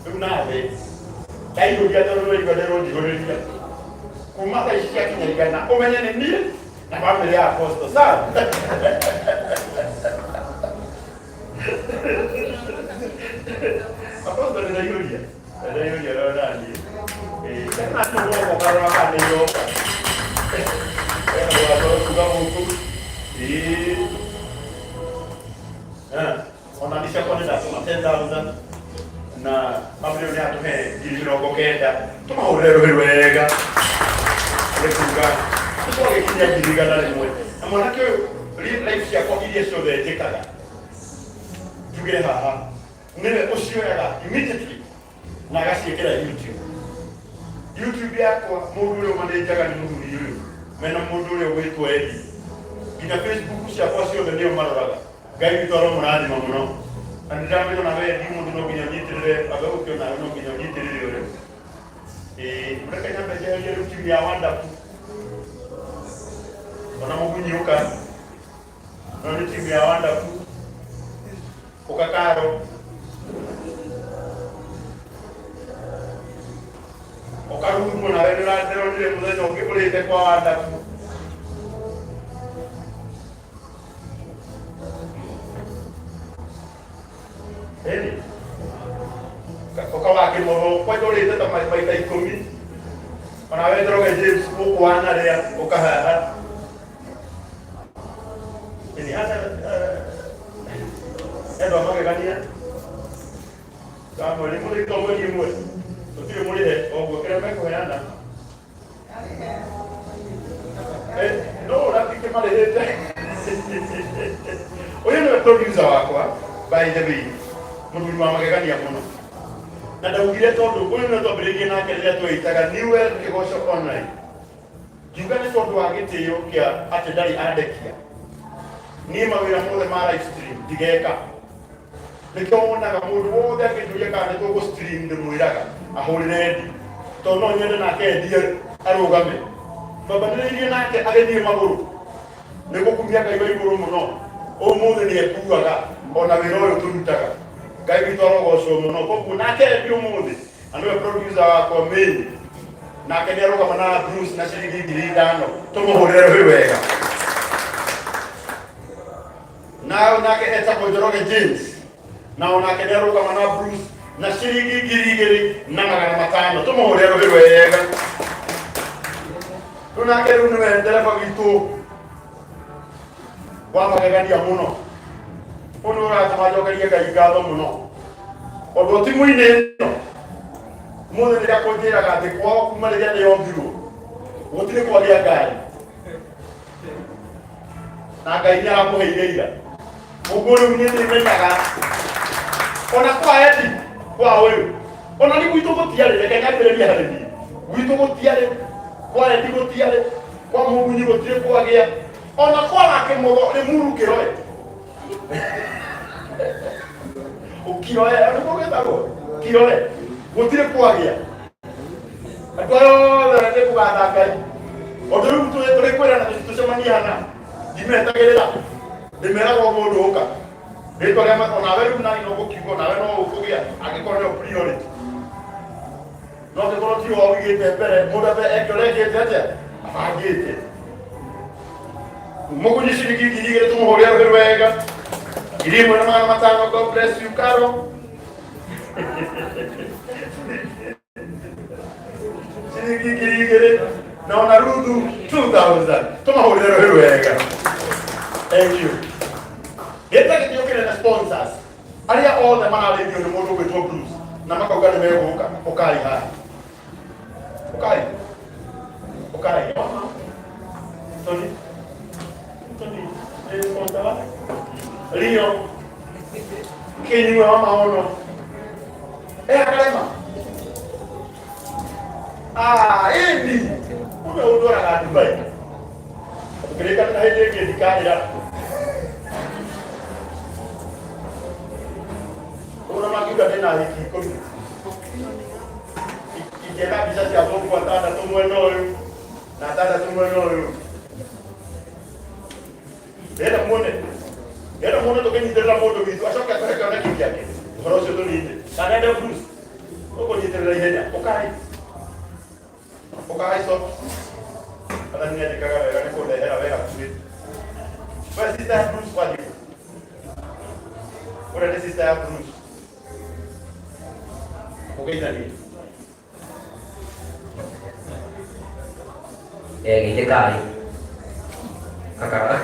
rĩu nawe. Ndaihũria tondũ waigua ndĩronjihũrĩria kuma thaa ici ciakinya 100, ũmenye nĩ niĩ na bamĩrĩ ya Apostle. Sawa. Apostle nĩ ndaihũria, ndaihũria rora naniĩ. Tena tuguoko karora kana nĩ iroka. Ena kuga gũkũ. Ĩĩ. Ona nĩ ciakwa nĩ ndatũma 10,000 na bamĩrĩ ĩyo nĩ yatũhe 90,000. Tũmahũrĩre rũhĩ rwega. Nĩ kuga tũgĩkinya 100,000. Na mwanake ũyũ live ciakwa iria ciothe njĩkaga njuge haha nĩwe ũcioyaga immediately na agaciĩkĩra YouTube. YouTube yakwa mũndũ ũrĩa ũmanĩnjaga nĩ mũthuri ũyũ mena mũndũ ũrĩa ũgwĩtwo Eddie. Nginya Facebook ciakwa ciothe nĩo maroraga. Ngai witũ aromũrathima mũno. Na nĩ ndĩramenya ona we Eddie mũndũ no nginya ũnyitĩrĩre, ambe gũkĩona no nginya ũnyitĩrĩre ũrĩa. Ĩĩ, reke nyambe njeherie rĩu timu ya Wonderful. Ona mũgunyi ũka. No nĩ timu ya Wonderful. Ũka Karo. Ũka Ruthu nawe ndĩronire mũthenya ũngĩ ũrĩte kwa Wonderful. Ĩni. Ũka wa kĩmotho kwanja ũrĩte ta maita 10. Ona we Njoroge James gũkũ wanarĩa ũka haha. Ĩni aca endwa magegania. Samuel mũrĩ to mweri ĩmwe. Tũtirĩ mũrĩhe oguo kĩrĩa mekũheana. No ũrathiĩ marĩhĩte. Ũyũ nĩwe producer wakwa, by the way, mũthuri wa magegania mũno. Na ndaugire tondũ ũyũ nĩwe twambĩrĩirie nake rĩrĩa tweitaga New World Kĩgoco Online. Ngiuga nĩ tondũ wa gĩtĩo kĩa atĩ ndarĩ andekia. Niĩ mawĩra mothe ma live stream ndigeka. Nĩkĩo wonaga mũndũ wothe akĩnjũria kana nĩ tũgũ stream ndĩmwĩraga ahũrĩre Eddie. Tondũ no nyende nake Eddie arũgame. Twambanĩrĩirie nake agĩthiĩ magũrũ. Nĩ gũkumia Ngai wa igũrũ mũno. Ũmũthĩ nĩ ekuaga ona wĩra ũyũ tũrutaga. Ngai witũ arogocwo mũno. Koguo nake Eddie ũmũthĩ na nĩwe producer wakwa main. Nake nĩ arũgama na Bruce na ciringi 5,000. Tũmũhũrĩre rũhĩ wega. Nao nake etagwo Njoroge James. Nao nake nĩ arũgama na Bruce na ciringi 2,500. Tũmũhũrĩre rũhĩ wega. Rĩu nake rĩu nĩwe ndereba witũ wa magegania mũno. Ũyũ nĩ ũratũma njokerie Ngai ngatho mũno. Ũndũ ti mũinĩ ĩno ũmũthĩ nĩ akũnjĩraga atĩ kwao kuma rĩrĩa ndĩombirwo gũtirĩ kwagĩa ngari na Ngai nĩ aramũheire ira. Ũguo rĩu niĩ nĩmenyaga ona kwa Edi kwa ũyũ ona nĩ gwitũ gũtiarĩ, reke nyambĩrĩrie harĩ niĩ. Gwitũ gũtiarĩ, kwa Edi gũtiarĩ, kwa mũgunyi gũtirĩ kwagĩa, ona kwa wake mũgo nĩ muru kĩroe ũkiroe nĩguo gĩtagwo kiroe gũtirĩ kwagĩa. Andũ aya othe nĩ kũgatha Ngai. Ũndũ rĩu tũrĩ kwĩrana tũcemanie hana ndimetagĩrĩra, ndĩmeraga o mũndũ ũka rĩtwa rĩa onawe rĩu nani no gũkiuga onawe no ũkũgĩa angĩkorwo nĩyo priority, no angĩkorwo ti o ũigĩte mbere mũndũ ambe eke ũrĩa ekĩte atĩa abangĩte. Mũgunyi ciringi 2,000, tũmũhũrĩre rũhĩ wega. 1,500. God bless you, Carol. Ciringi 2,000 na ona Ruthu 2000, tũmahũrĩre rũhĩ wega. Thank you. Gĩta gĩtĩo kĩnene sponsors arĩa othe mararĩithio nĩ mũndũ ũgwĩtwo Bruce na makauga nĩ megũka. Ũkai haha, ũkai, ũkai. Tony, Tony, sponsor wa Leo kinyua wa maono akarema. Ah, ĩni ũmwe ũndwaraga Dubai tũkĩrĩkanĩra hĩndĩ ĩngĩ ndikarĩra. Ũna makiuga ndĩna hiki 10. Ingĩenda mbica cia thũngũ atandatũ mwena ũyũ na atandatũ mwena ũyũ. Ndĩrenda muone, ndĩrenda muone tũkĩnyitĩrĩra mũndũ witũ acoke atũhe kĩoneki gĩake. Ũhoro ũcio tũnine. Kana ende Bruce. Ũkũnyitĩrĩra ihenya. Ũkai. Ũkai so. Athani nĩ anjĩkaga wega nĩ kũndehera wega hakuhĩ. We sister ya Bruce wathiĩ. Ũrĩa nĩ sister ya Bruce. Ũgeithanie. Geithĩkai kaka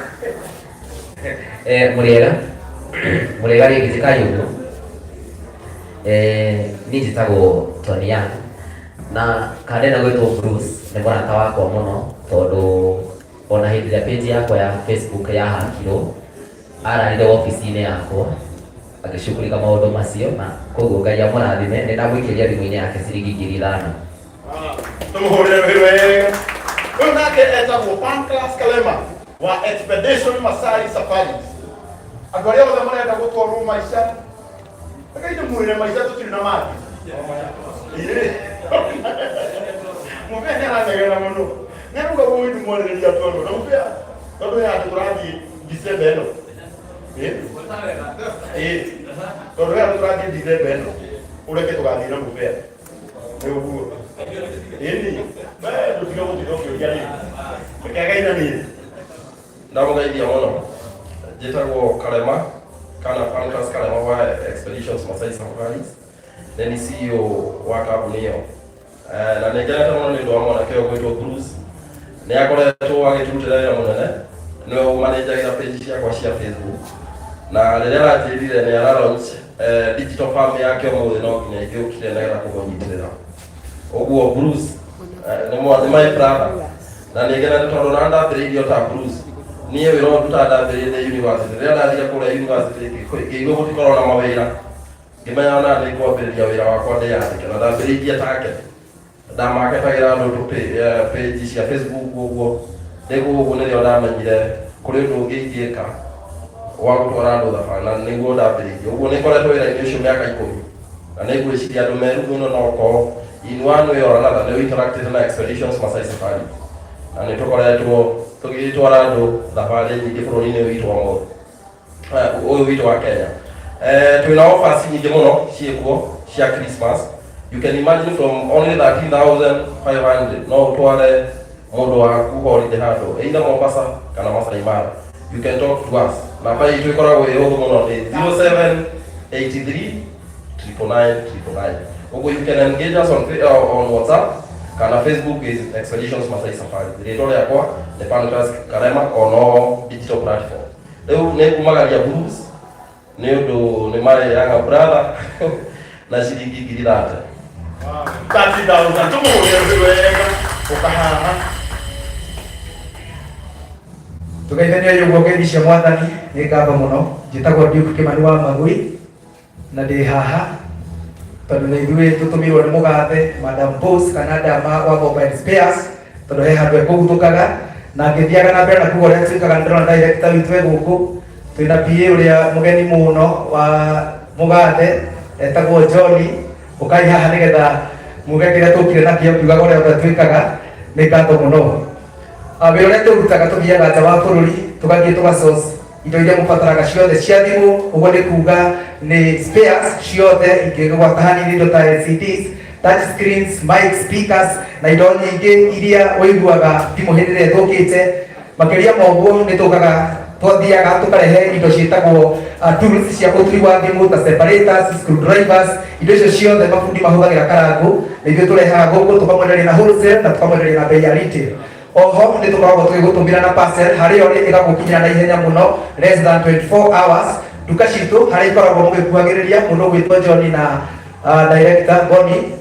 mũrĩega mũrĩega rĩngĩ njĩkai ũguo. Niĩ njĩtagwo Tony Young na kandena gwĩtwo Bruce nĩ mũrata wakwa mũno tondũ ona hĩndĩ ĩrĩa page yakwa ya Facebook yahakirwo ararire wabici-inĩ yakwa agĩcukurika maũndũ macio na koguo Ngai amũrathime nĩ ndamũikĩria thimũ-inĩ yake ciringi 5,000. Tũmũhũrĩre rũhĩ wega. Ũyũ nake etagwo Pancras Kalema wa Expedition Masai Safaris. Andũ arĩa othe marenda gũtwarwo maica, reke ndĩmwĩre maica tũtirĩ na mangĩ. Mũbĩa nĩ aranegena mũno. Nĩ arauga ũĩ ndĩmwarĩrĩria andũ ano. Na mũbĩa tondũ he handũ tũrathiĩ December ĩno. Ĩĩ. Tondũ he handũ tũrathiĩ December ĩno. Ũreke tũgathiĩ na mũbĩa. Nĩ ũguo. Ĩni. We ndũtige gũtinda ũkĩũria rĩu. Reke agaithanie. Ndamũgeithia mũno. Njĩtagwo Karema kana Pancras Karema wa Expeditions Masai Safaris. Nĩ ni CEO wa kambuni ĩyo. Na nĩ ngenete mũno nĩ ũndũ wa mwanake ũyũ gwĩtwo Bruce. Nĩ akoretwo agĩtũrutĩra wĩra mũnene. Nĩwe ũmanĩnjagĩra page ciakwa cia Facebook. Na rĩrĩa aranjĩrire nĩ ara launch digital farm yake ũmũthĩ no nginya ingĩũkire nĩgetha kũmũnyitĩrĩra. Ũguo Bruce nĩ my brother. Na nĩ ngenete tondũ na ndambĩrĩirie o ta Bruce. Niĩ wĩra ũyũ ndutaga ndambĩrĩirie ndĩ university. Rĩrĩa ndathire kũrĩa university ngĩigua gũtikoragwo na mawĩra. Ngĩmenya ona nĩ ngwambĩrĩria wĩra wakwa ndĩyandĩke na ndambĩrĩirie take. Ndamaketagĩra andũ tũ page cia Facebook ũguo. Ndĩ kũu ũguo nĩrĩo ndamenyire kũrĩ ũndũ ũngĩ ingĩka wa gũtwara andũ thabarĩ na nĩguo ndambĩrĩirie. Ũguo nĩ ngoretwo wĩra-inĩ ũcio mĩaka 10. Na nĩ ngwĩciria andũ me rumu ĩno no ũkorwo in one way or another nĩ interacted na Expeditions Masai Safari. Na nĩ tũkoretwo tũgĩtwara andũ thabarĩ nyingĩ bũrũri-inĩ witũ wa mothe. Ũyũ witũ wa Kenya. Twĩna offers nyingĩ mũno ciĩkuo cia Christmas. You can imagine from only 13,500 no ũtware mũndũ waku holiday handũ either Mombasa kana Masai Mara. You can talk to us. Namba itũ ĩkoragwo ĩ ũhũthũ mũno nĩ 0783 999 999. Ũguo you can engage us on WhatsApp kana Facebook is Expeditions Masai Safari. Rĩtwa rĩakwa nĩ Pancras Karema on all digital platform. Rĩu nĩ ngumagaria Bruce nĩ ũndũ nĩ marĩaga brother na ciringi 30,000. 30,000 tũmũhũrĩre rũhĩ wega. Ũkahaha. Tũgeithanie ũguo ngeithi cia mwathani nĩ ngatho mũno. Njĩtagwo Duke Kĩmani wa Magui na ndĩ haha tondũ nĩ ithuĩ tũtũmirwo nĩ mũgathe Madam Boss kana Dama wa Mobile Spares tondũ he handũ ekũguthũkaga na ngĩthiaga na mbere na kuga ũrĩa twĩkaga nĩ ndĩrona director witũ e gũkũ twĩna PA ũrĩa mũgeni mũno wa mũgathe etagwo Johnny ũkai haha nĩgetha muge kĩrĩa tũkire nakĩo kiugaga ũrĩa othe twĩkaga nĩ ngatho mũno. Wĩra ũrĩa tũrutaga tũthiaga nja wa bũrũri tũgathiĩ tũga source indo iria mũbataraga ciothe cia thimũ ũguo nĩ kuga nĩ spares ciothe ingĩgwata hanini indo ta LCDs, touch screens, mic, speakers na indo nyingĩ iria ũiguaga thimũ hĩndĩ ĩrĩa ĩthũkĩte. Makĩria ma ũguo nĩ tũkaga twathiaga tũkarehe indo ciĩtagwo tools cia ũturi wa thimũ ta separators, screwdrivers, indo icio ciothe mabundi mahũthagĩra karangũ nĩ ithuĩ tũrehaga gũkũ tũkamwenderia na wholesale na tũkamwenderia na bei ya retail. Oho nĩ tũkoragwo tũgĩgũtũmĩra na parcel harĩa ũrĩ ĩgagũkinyĩra na ihenya mũno less than 24 hours. Nduka citũ harĩa ikoragwo mũgĩkuhagĩrĩria mũndũ ũgwĩtwo John na director Boni.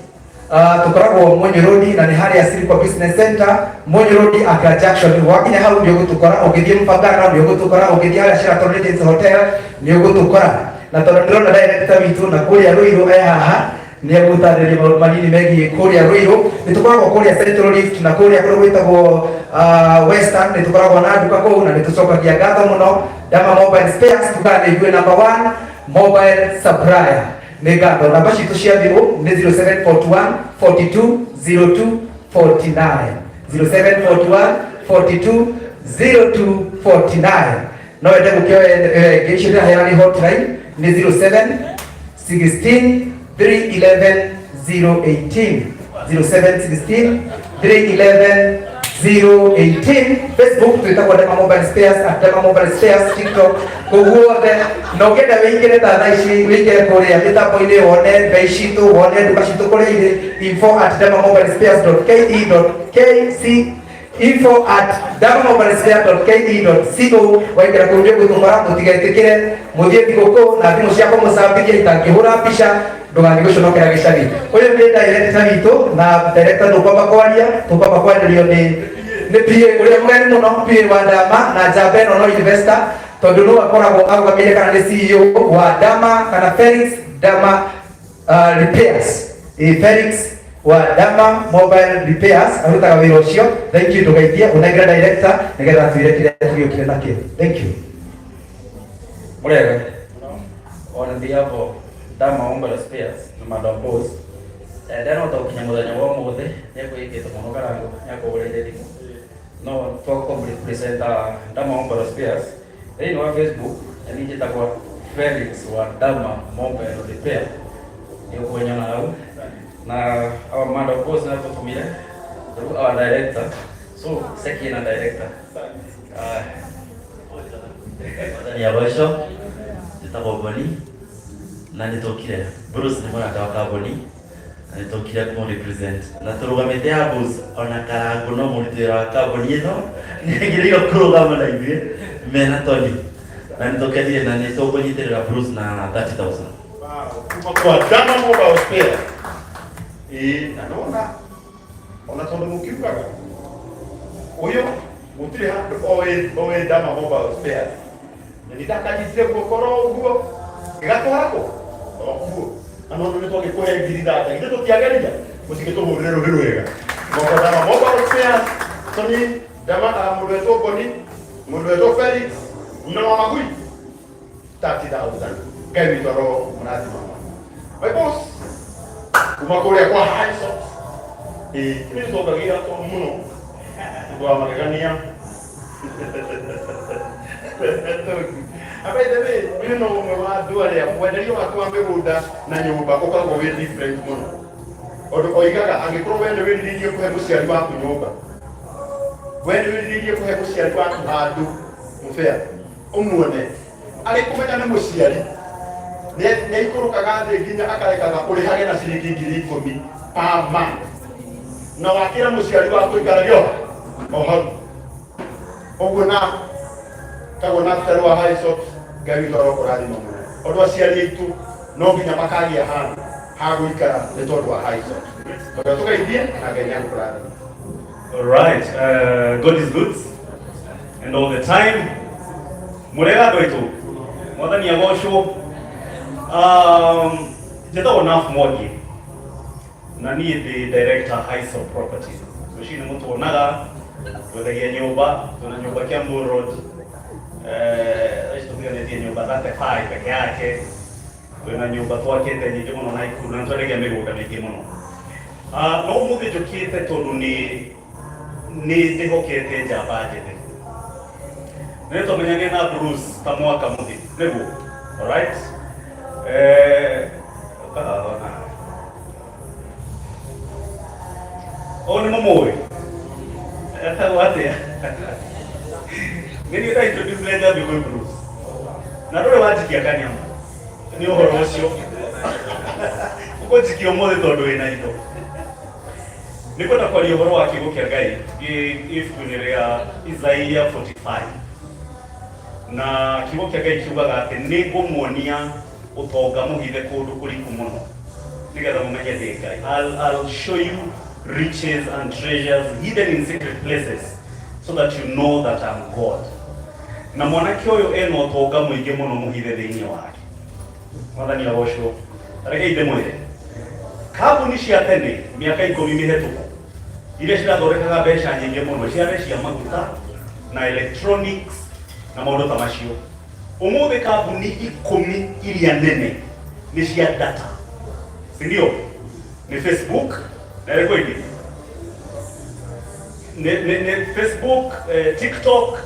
Tũkoragwo Munyũ Road na nĩ harĩa Silco Business Center, Munyũ Road Accra Junction. Wakinya hau nĩ ũgũtũkora, ũngĩthiĩ Mfangano nĩ ũgũtũkora, ũngĩthiĩ harĩa Sheraton Regency Hotel nĩ ũgũtũkora. Na tondũ ndĩrona director witũ na kũrĩa Ruiru e haha nĩ egũtarĩria maũndũ manini megiĩ kũrĩa Ruiru. Nĩ tũkoragwo kũrĩa Central Rift na kũrĩa kũrĩa gwĩtagwo Western nĩ tũkoragwo na nduka kũu na nĩ tũcokagia ngatho mũno Dama Mobile Spares tukaga nĩ ithuĩ number 1 mobile supplier. Nĩ ngatho. Namba citũ cia thimũ nĩ 0741 42 02 49 0741 42 02 49. No wende gũkĩoya ĩngĩ icio ndĩraheana nĩ hotline nĩ 07 16 311 018 0716 311 018. Facebook twĩtagwo Dema Mobile Spares, at Dema Mobile Spares, TikTok kũu guothe. Na ũngĩenda wĩingĩre ta thaa ici, wĩingĩre kũrĩa mĩtambo-inĩ, wone bei citũ, wone nduka citũ kũrĩa irĩ, info@demamobilespares.ke.kc, info@demamobilespare.ke.co. Waingĩra kũu nĩ ũgũtũkora. Mũtigetĩkĩre mũthiĩ thigũkũ na thimũ ciakwa mũcambithie itangĩhũra mbica, ndũgathiĩ gũconokera gĩcagi. Ũyũ nĩ director witũ, na director tũkwamba kwaria, tũkwamba kwarĩrio nĩ PA ũrĩa mũgeni mũno, PA wa Dama na njamba ĩno no investor, tondũ no akoragwo arũgamĩire kana nĩ CEO wa Dama kana Felix Dama Repairs. Felix wa Dama Mobile Repairs arutaga wĩra ũcio. Thank you. Ndũgaitie ũnengere director nĩgetha atwĩre kĩrĩa tũgĩũkire nakĩo. Thank you. Murega. On behalf of Dama Mobile Spares na Madam Boss, ndanahota gũkinya mũthenya wa ũmũthĩ nĩ ngwĩkĩte mũno karango nĩ akũgũrĩire thimũ no twa present Dama Mobile Spares thĩinĩ wa Facebook, na niĩ njĩtagwo Felix wa Dama Mobile Repair, nĩ ũkũnyona hau. Na our Madam Boss nĩ atũtũmire through our director, so second na director. Mwathani agocwo. Njĩtagwo Boni na nĩ tũkire, Bruce nĩ mũrata wa kambuni na nĩ tũkire kũmũ represent na tũrũgamĩte ya Bruce, ona Karango no mũruti wĩra wa kambuni ĩno nĩ agĩrĩirwo kũrũgama na ithuĩ mena Tony, na nĩ tũkenire na nĩ tũkũnyitĩrĩra Bruce na 30,000. Kuma kwa Dama Mobile Spare. Ĩĩ, na nona ona tondũ mũkiugaga ũyũ gũtirĩ handũ oĩ oĩ Dama Mobile Spares na nĩ ndakanyitire guoko ro ũguo gĩgatwara kũ o kuo, na no nĩ twagĩkũhe 30,000, ithuĩ tũtiageria mũcigĩtũhũrĩre rũhĩ rwega moko. Dama Mobile Spares, Tony Dama, mũndũ wetwo Boni, mũndũ wetwo Felix na wa Magui, 30,000. Ngai witũ aro mũrathima. My boss kuma kũrĩa kwa High Socks, ĩĩ, nĩ tũtongagia mũno ũndũ wa magegania. By the way, ũyũ no ũmwe wa andũ arĩa mwenderio waku wa mĩgũnda na nyũmba ũkoragwo wĩ different mũno, ũndũ oigaga angĩkorwo we nĩ wĩrirĩirie kũhe mũciari waku nyũmba, we nĩ wĩrirĩirie kũhe mũciari waku handũ mũbea, ũmuone arĩ kũmenya nĩ mũciari nĩ aikũrũkaga thĩ nginya akarekaga ũrĩhage na ciringi 10,000 per month, na wakĩra mũciari waku ikarage o hau ũguo. Na tagwo na abitarĩ wa High Socks, Ngai witũ arokũrathima mũno, tondũ aciari aitũ no nginya makagĩa handũ ha gũikara nĩ tondũ wa High Socks. Tondũ tũgeithie na Ngai nĩ agũkũrathima. All right, God is good and all the time. Murega andũ aitũ, Mwathani agocwo. Njĩtagwo Naf Mwangi na niĩ ndĩ director Highsop Properties. Rũcinĩ mũtuonaga twendagia nyũmba, twĩna nyũmba Kiambu Road. Ici tũtiganĩtie nyũmba 35 peke yake. Twĩna nyũmba twakĩte nyingĩ mũno Naikuru na nĩtwendagia mĩgũnda mĩingĩ mũno. No ũmũthĩ njũkĩte tondũ nĩ ndĩhokete njamba njĩthĩ. Nĩ twamenyanire na Bruce ta mwaka mũthiru nĩguo, alright, ũkahaha ũũ nĩ mũmũĩ etagwo atĩa? Nĩ niĩ nda introduce njambi kwĩ Bruce na ndũrĩ wanjikia kanyama nĩ ũhoro ũcio ũkũnjikia ũmũthĩ tondũ wĩna indo. Nĩ kwenda kwaria ũhoro wa kiugo kĩa Ngai ibuku-inĩ rĩa Isaia 45, na kiugo kĩa Ngai kiugaga atĩ nĩ ngũmuonia ũtonga mũhithe kũndũ kũriku mũno nĩgetha mũmenye ndĩ Ngai. I'll show you riches and treasures hidden in secret places so that you know that I'm God. Na mwanake ũyũ ena ũtonga mũingĩ mũno mũhithe thĩinĩ wake. Mwathani agocwo. Rekei ndĩmwĩre, kambuni cia tene mĩaka 10 mĩhetũku iria cirathondekaga mbeca nyingĩ mũno ciarĩ cia maguta na electronics na maũndũ ta macio. Ũmũthĩ kambuni 10 iria nene nĩ cia data, si ndio? Nĩ Facebook na ĩrĩkũ ĩngĩ? Nĩ Facebook, TikTok,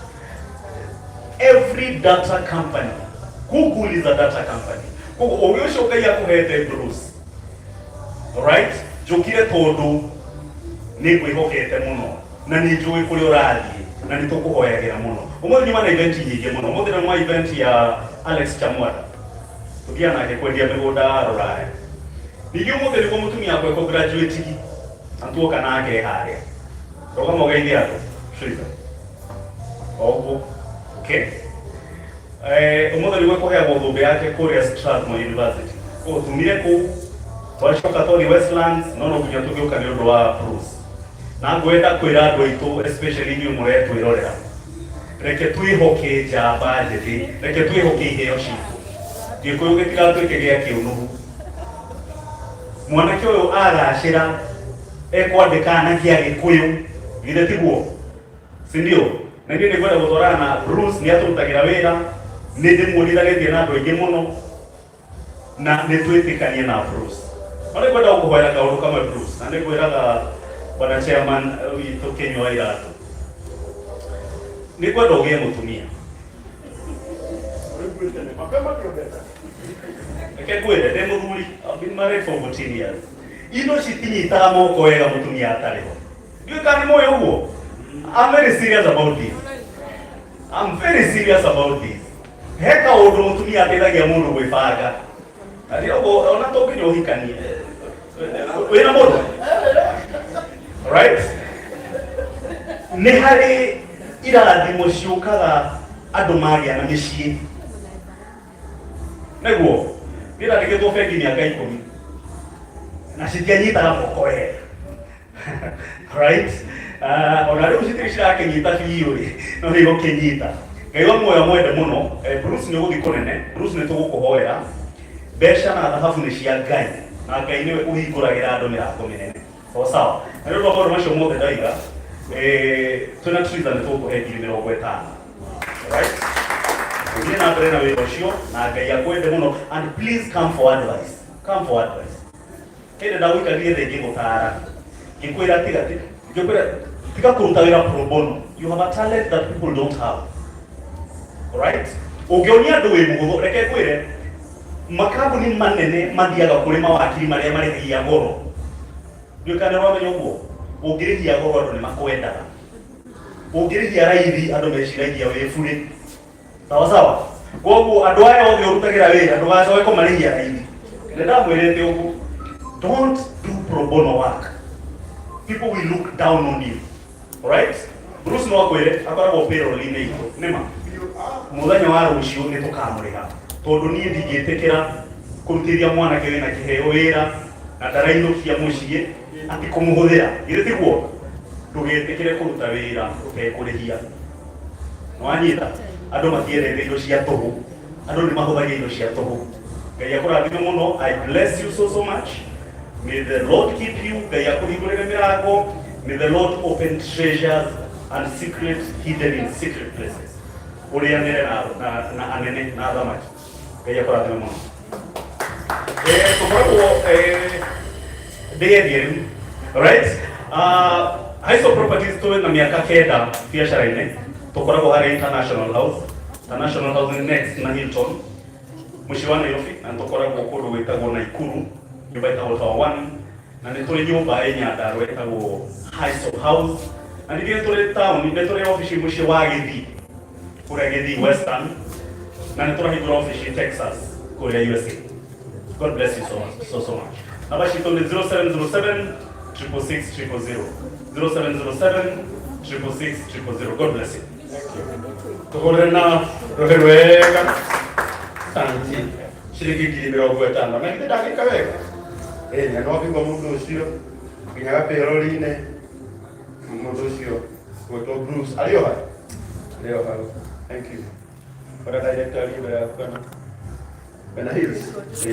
every data company. Google is a data company. Koguo ũgĩ ũcio Ngai akũhete, Bruce, Alright, njũkire tondũ nĩ ngwĩhokete mũno na nĩ njũĩ kũrĩa ũrathiĩ na nĩ tũkũhoyagĩra mũno. Ũmũthĩ nyuma na event nyingĩ mũno. Ũmũthĩ nĩ event ya Alex Chamwada, tũthiaga nake kwendia mĩgũnda rũraya. Ningĩ ũmũthĩ nĩguo mũtumia wakwa ekũ graduate na tuoka nake harĩa. Rũgama ũgeithie andũ. Triza. O ũguo. Okay. Ũmũthĩ nĩguo kũheagwo thũmbĩ yake kũrĩa Strathmore University. Koguo tumire kũu, twacoka twathiĩ Westlands, no no nginya tũgĩũka nĩ ũndũ wa Bruce. Na ngwenda kwĩra andũ aitũ, especially inyuĩ mũretwĩrorera, reke twĩhoke njamba njĩthĩ, reke twĩhoke iheo citũ. Gĩkũyũ gĩtigatuĩke gĩa kĩũnũhu. Mwanake ũyũ agacĩra ekwandĩka anake a Gĩkũyũ, githĩ tiguo? Si ndio? Na niĩ nĩngwenda gũtwarana na Bruce, nĩ atũrutagĩra wĩra, nĩ ndĩmuonithanĩtie na andũ aingĩ mũno, na nĩ twĩtĩkanie na Bruce. No nĩ ngwenda gũkũhoera kaũndũ kamwe Bruce, na nĩ ngwĩraga bwana chairman witũ Kĩnyua wa Iratũ. Nĩ ngwenda ũgĩe mũtumia. Reke ngwĩre, ndĩ mũthuri, I've been married for 14 years. Indo citinyitaga moko wega mũtumia atarĩ ho. Ndiũĩ kana nĩ mũĩ ũguo. I'm very serious about this. I'm very serious about this. He kaũndũ mũtumia ateithagia mũndũ gwĩbanga. Na rĩrĩa ũguo ona to nginya ũhikanie. Wĩna mũndũ? Right? Nĩ harĩ irathimo ciũkaga andũ magĩa na mĩciĩ. Nĩguo, niĩ ndandĩkĩtwo bengi mĩaka 10 na citianyitaga moko wega. Right? Ona rĩu citirĩ cirakĩnyita biũ rĩ, no nĩ igũkĩnyita. Ngai wa muoyo mwende mũno. Bruce nĩ ũgũthiĩ kũnene. Bruce nĩ tũgũkũhoera. Mbeca na thahabu nĩ cia Ngai, na Ngai nĩwe ũhingũragĩra andũ mĩrango mĩnene. Sawa sawa. Na nĩ ũndũ wa maũndũ macio mothe ndaiga, twĩna Triza nĩ tũgũkũhe 50,000. Right? Ũthiĩ na mbere na wĩra ũcio na Ngai akwende mũno, and please come for advice. Come for advice. Hĩndĩ ndagũikarire thĩ ngĩgũtara, ngĩkwĩra tiga, ngĩkwĩra tiga kũruta wĩra pro bono. You have a talent that people don't have. Alright? Ũngĩonia andũ wĩ mũhũthũ, reke ngwĩre, makambuni manene mathiaga kũrĩ mawakiri marĩa marĩhagia goro. Ndiũĩ kana nĩ ũramenya ũguo. Ũngĩrĩhia goro andũ nĩ makwendaga. Ũngĩrĩhia raithi andũ meciragia wĩ burĩ. Sawa sawa. Koguo andũ aya othe ũrutagĩra wĩra ndũgacoke kũmarĩhia raithi. Nĩ ndamwĩrĩte ũguo. Don't do pro bono work. People will look down on you. Alright? Bruce no akwĩre akoragwo payroll-inĩ itũ. Nĩma. Mũthenya wa rũciũ nĩ tũkamũrĩha. Tondũ niĩ ndingĩtĩkĩra kũrutithia mwanake wĩna kĩheo wĩra na ndarainũkia mũciĩ atĩ kũmũhũthĩra. Githĩ tiguo? Ndũgetĩkĩre kũruta wĩra ũtekũrĩhia. Nĩwanyita? Andũ matiendete indo cia tũhũ. Andũ nĩ mahũthagia indo cia tũhũ. Ngai akũrathime mũno. I bless you so so much. May the Lord keep you. Ngai akũhingũrĩre mĩrango. May the Lord open treasures and secrets hidden in secret places. Ũrĩanĩre na anene na athamaki. Ngai akũrathime mũno. Tũkoragwo ndĩyendie rĩu. Alright? Highsol Properties tũrĩ na mĩaka 9 biacara-inĩ. Tũkoragwo harĩ International House. International House nĩ next na Hilton. Mũciĩ wa Nairobi, na tũkoragwo kũndũ gwĩtagwo Naikuru, nyũmba ĩtagwo Tower 1, na nĩ tũrĩ nyũmba ĩ Nyandarua ĩtagwo Highsol House, na ningĩ nĩ tũrĩ taũni, nĩ tũrĩ obici mũciĩ wa Gĩthii, kũrĩa Gĩthii Western, na nĩ tũrahingũra obici Texas, kũrĩa USA. God bless you so much, so so much. Namba citũ nĩ 0707 666 000, 0707 666 000. God bless you. Tũhũrĩre na rũhĩ rwega santi ciringi 50,000, na githĩ ndagĩka wega? Ĩ na no bigwo mũndũ ũcio nginya gapĩrori-inĩ, mũndũ ũcio gwĩtwo Bruce arĩ o hau, arĩ o hau. Thank you. Ora director ari mbere yaku kana Bena Hills. Ĩ.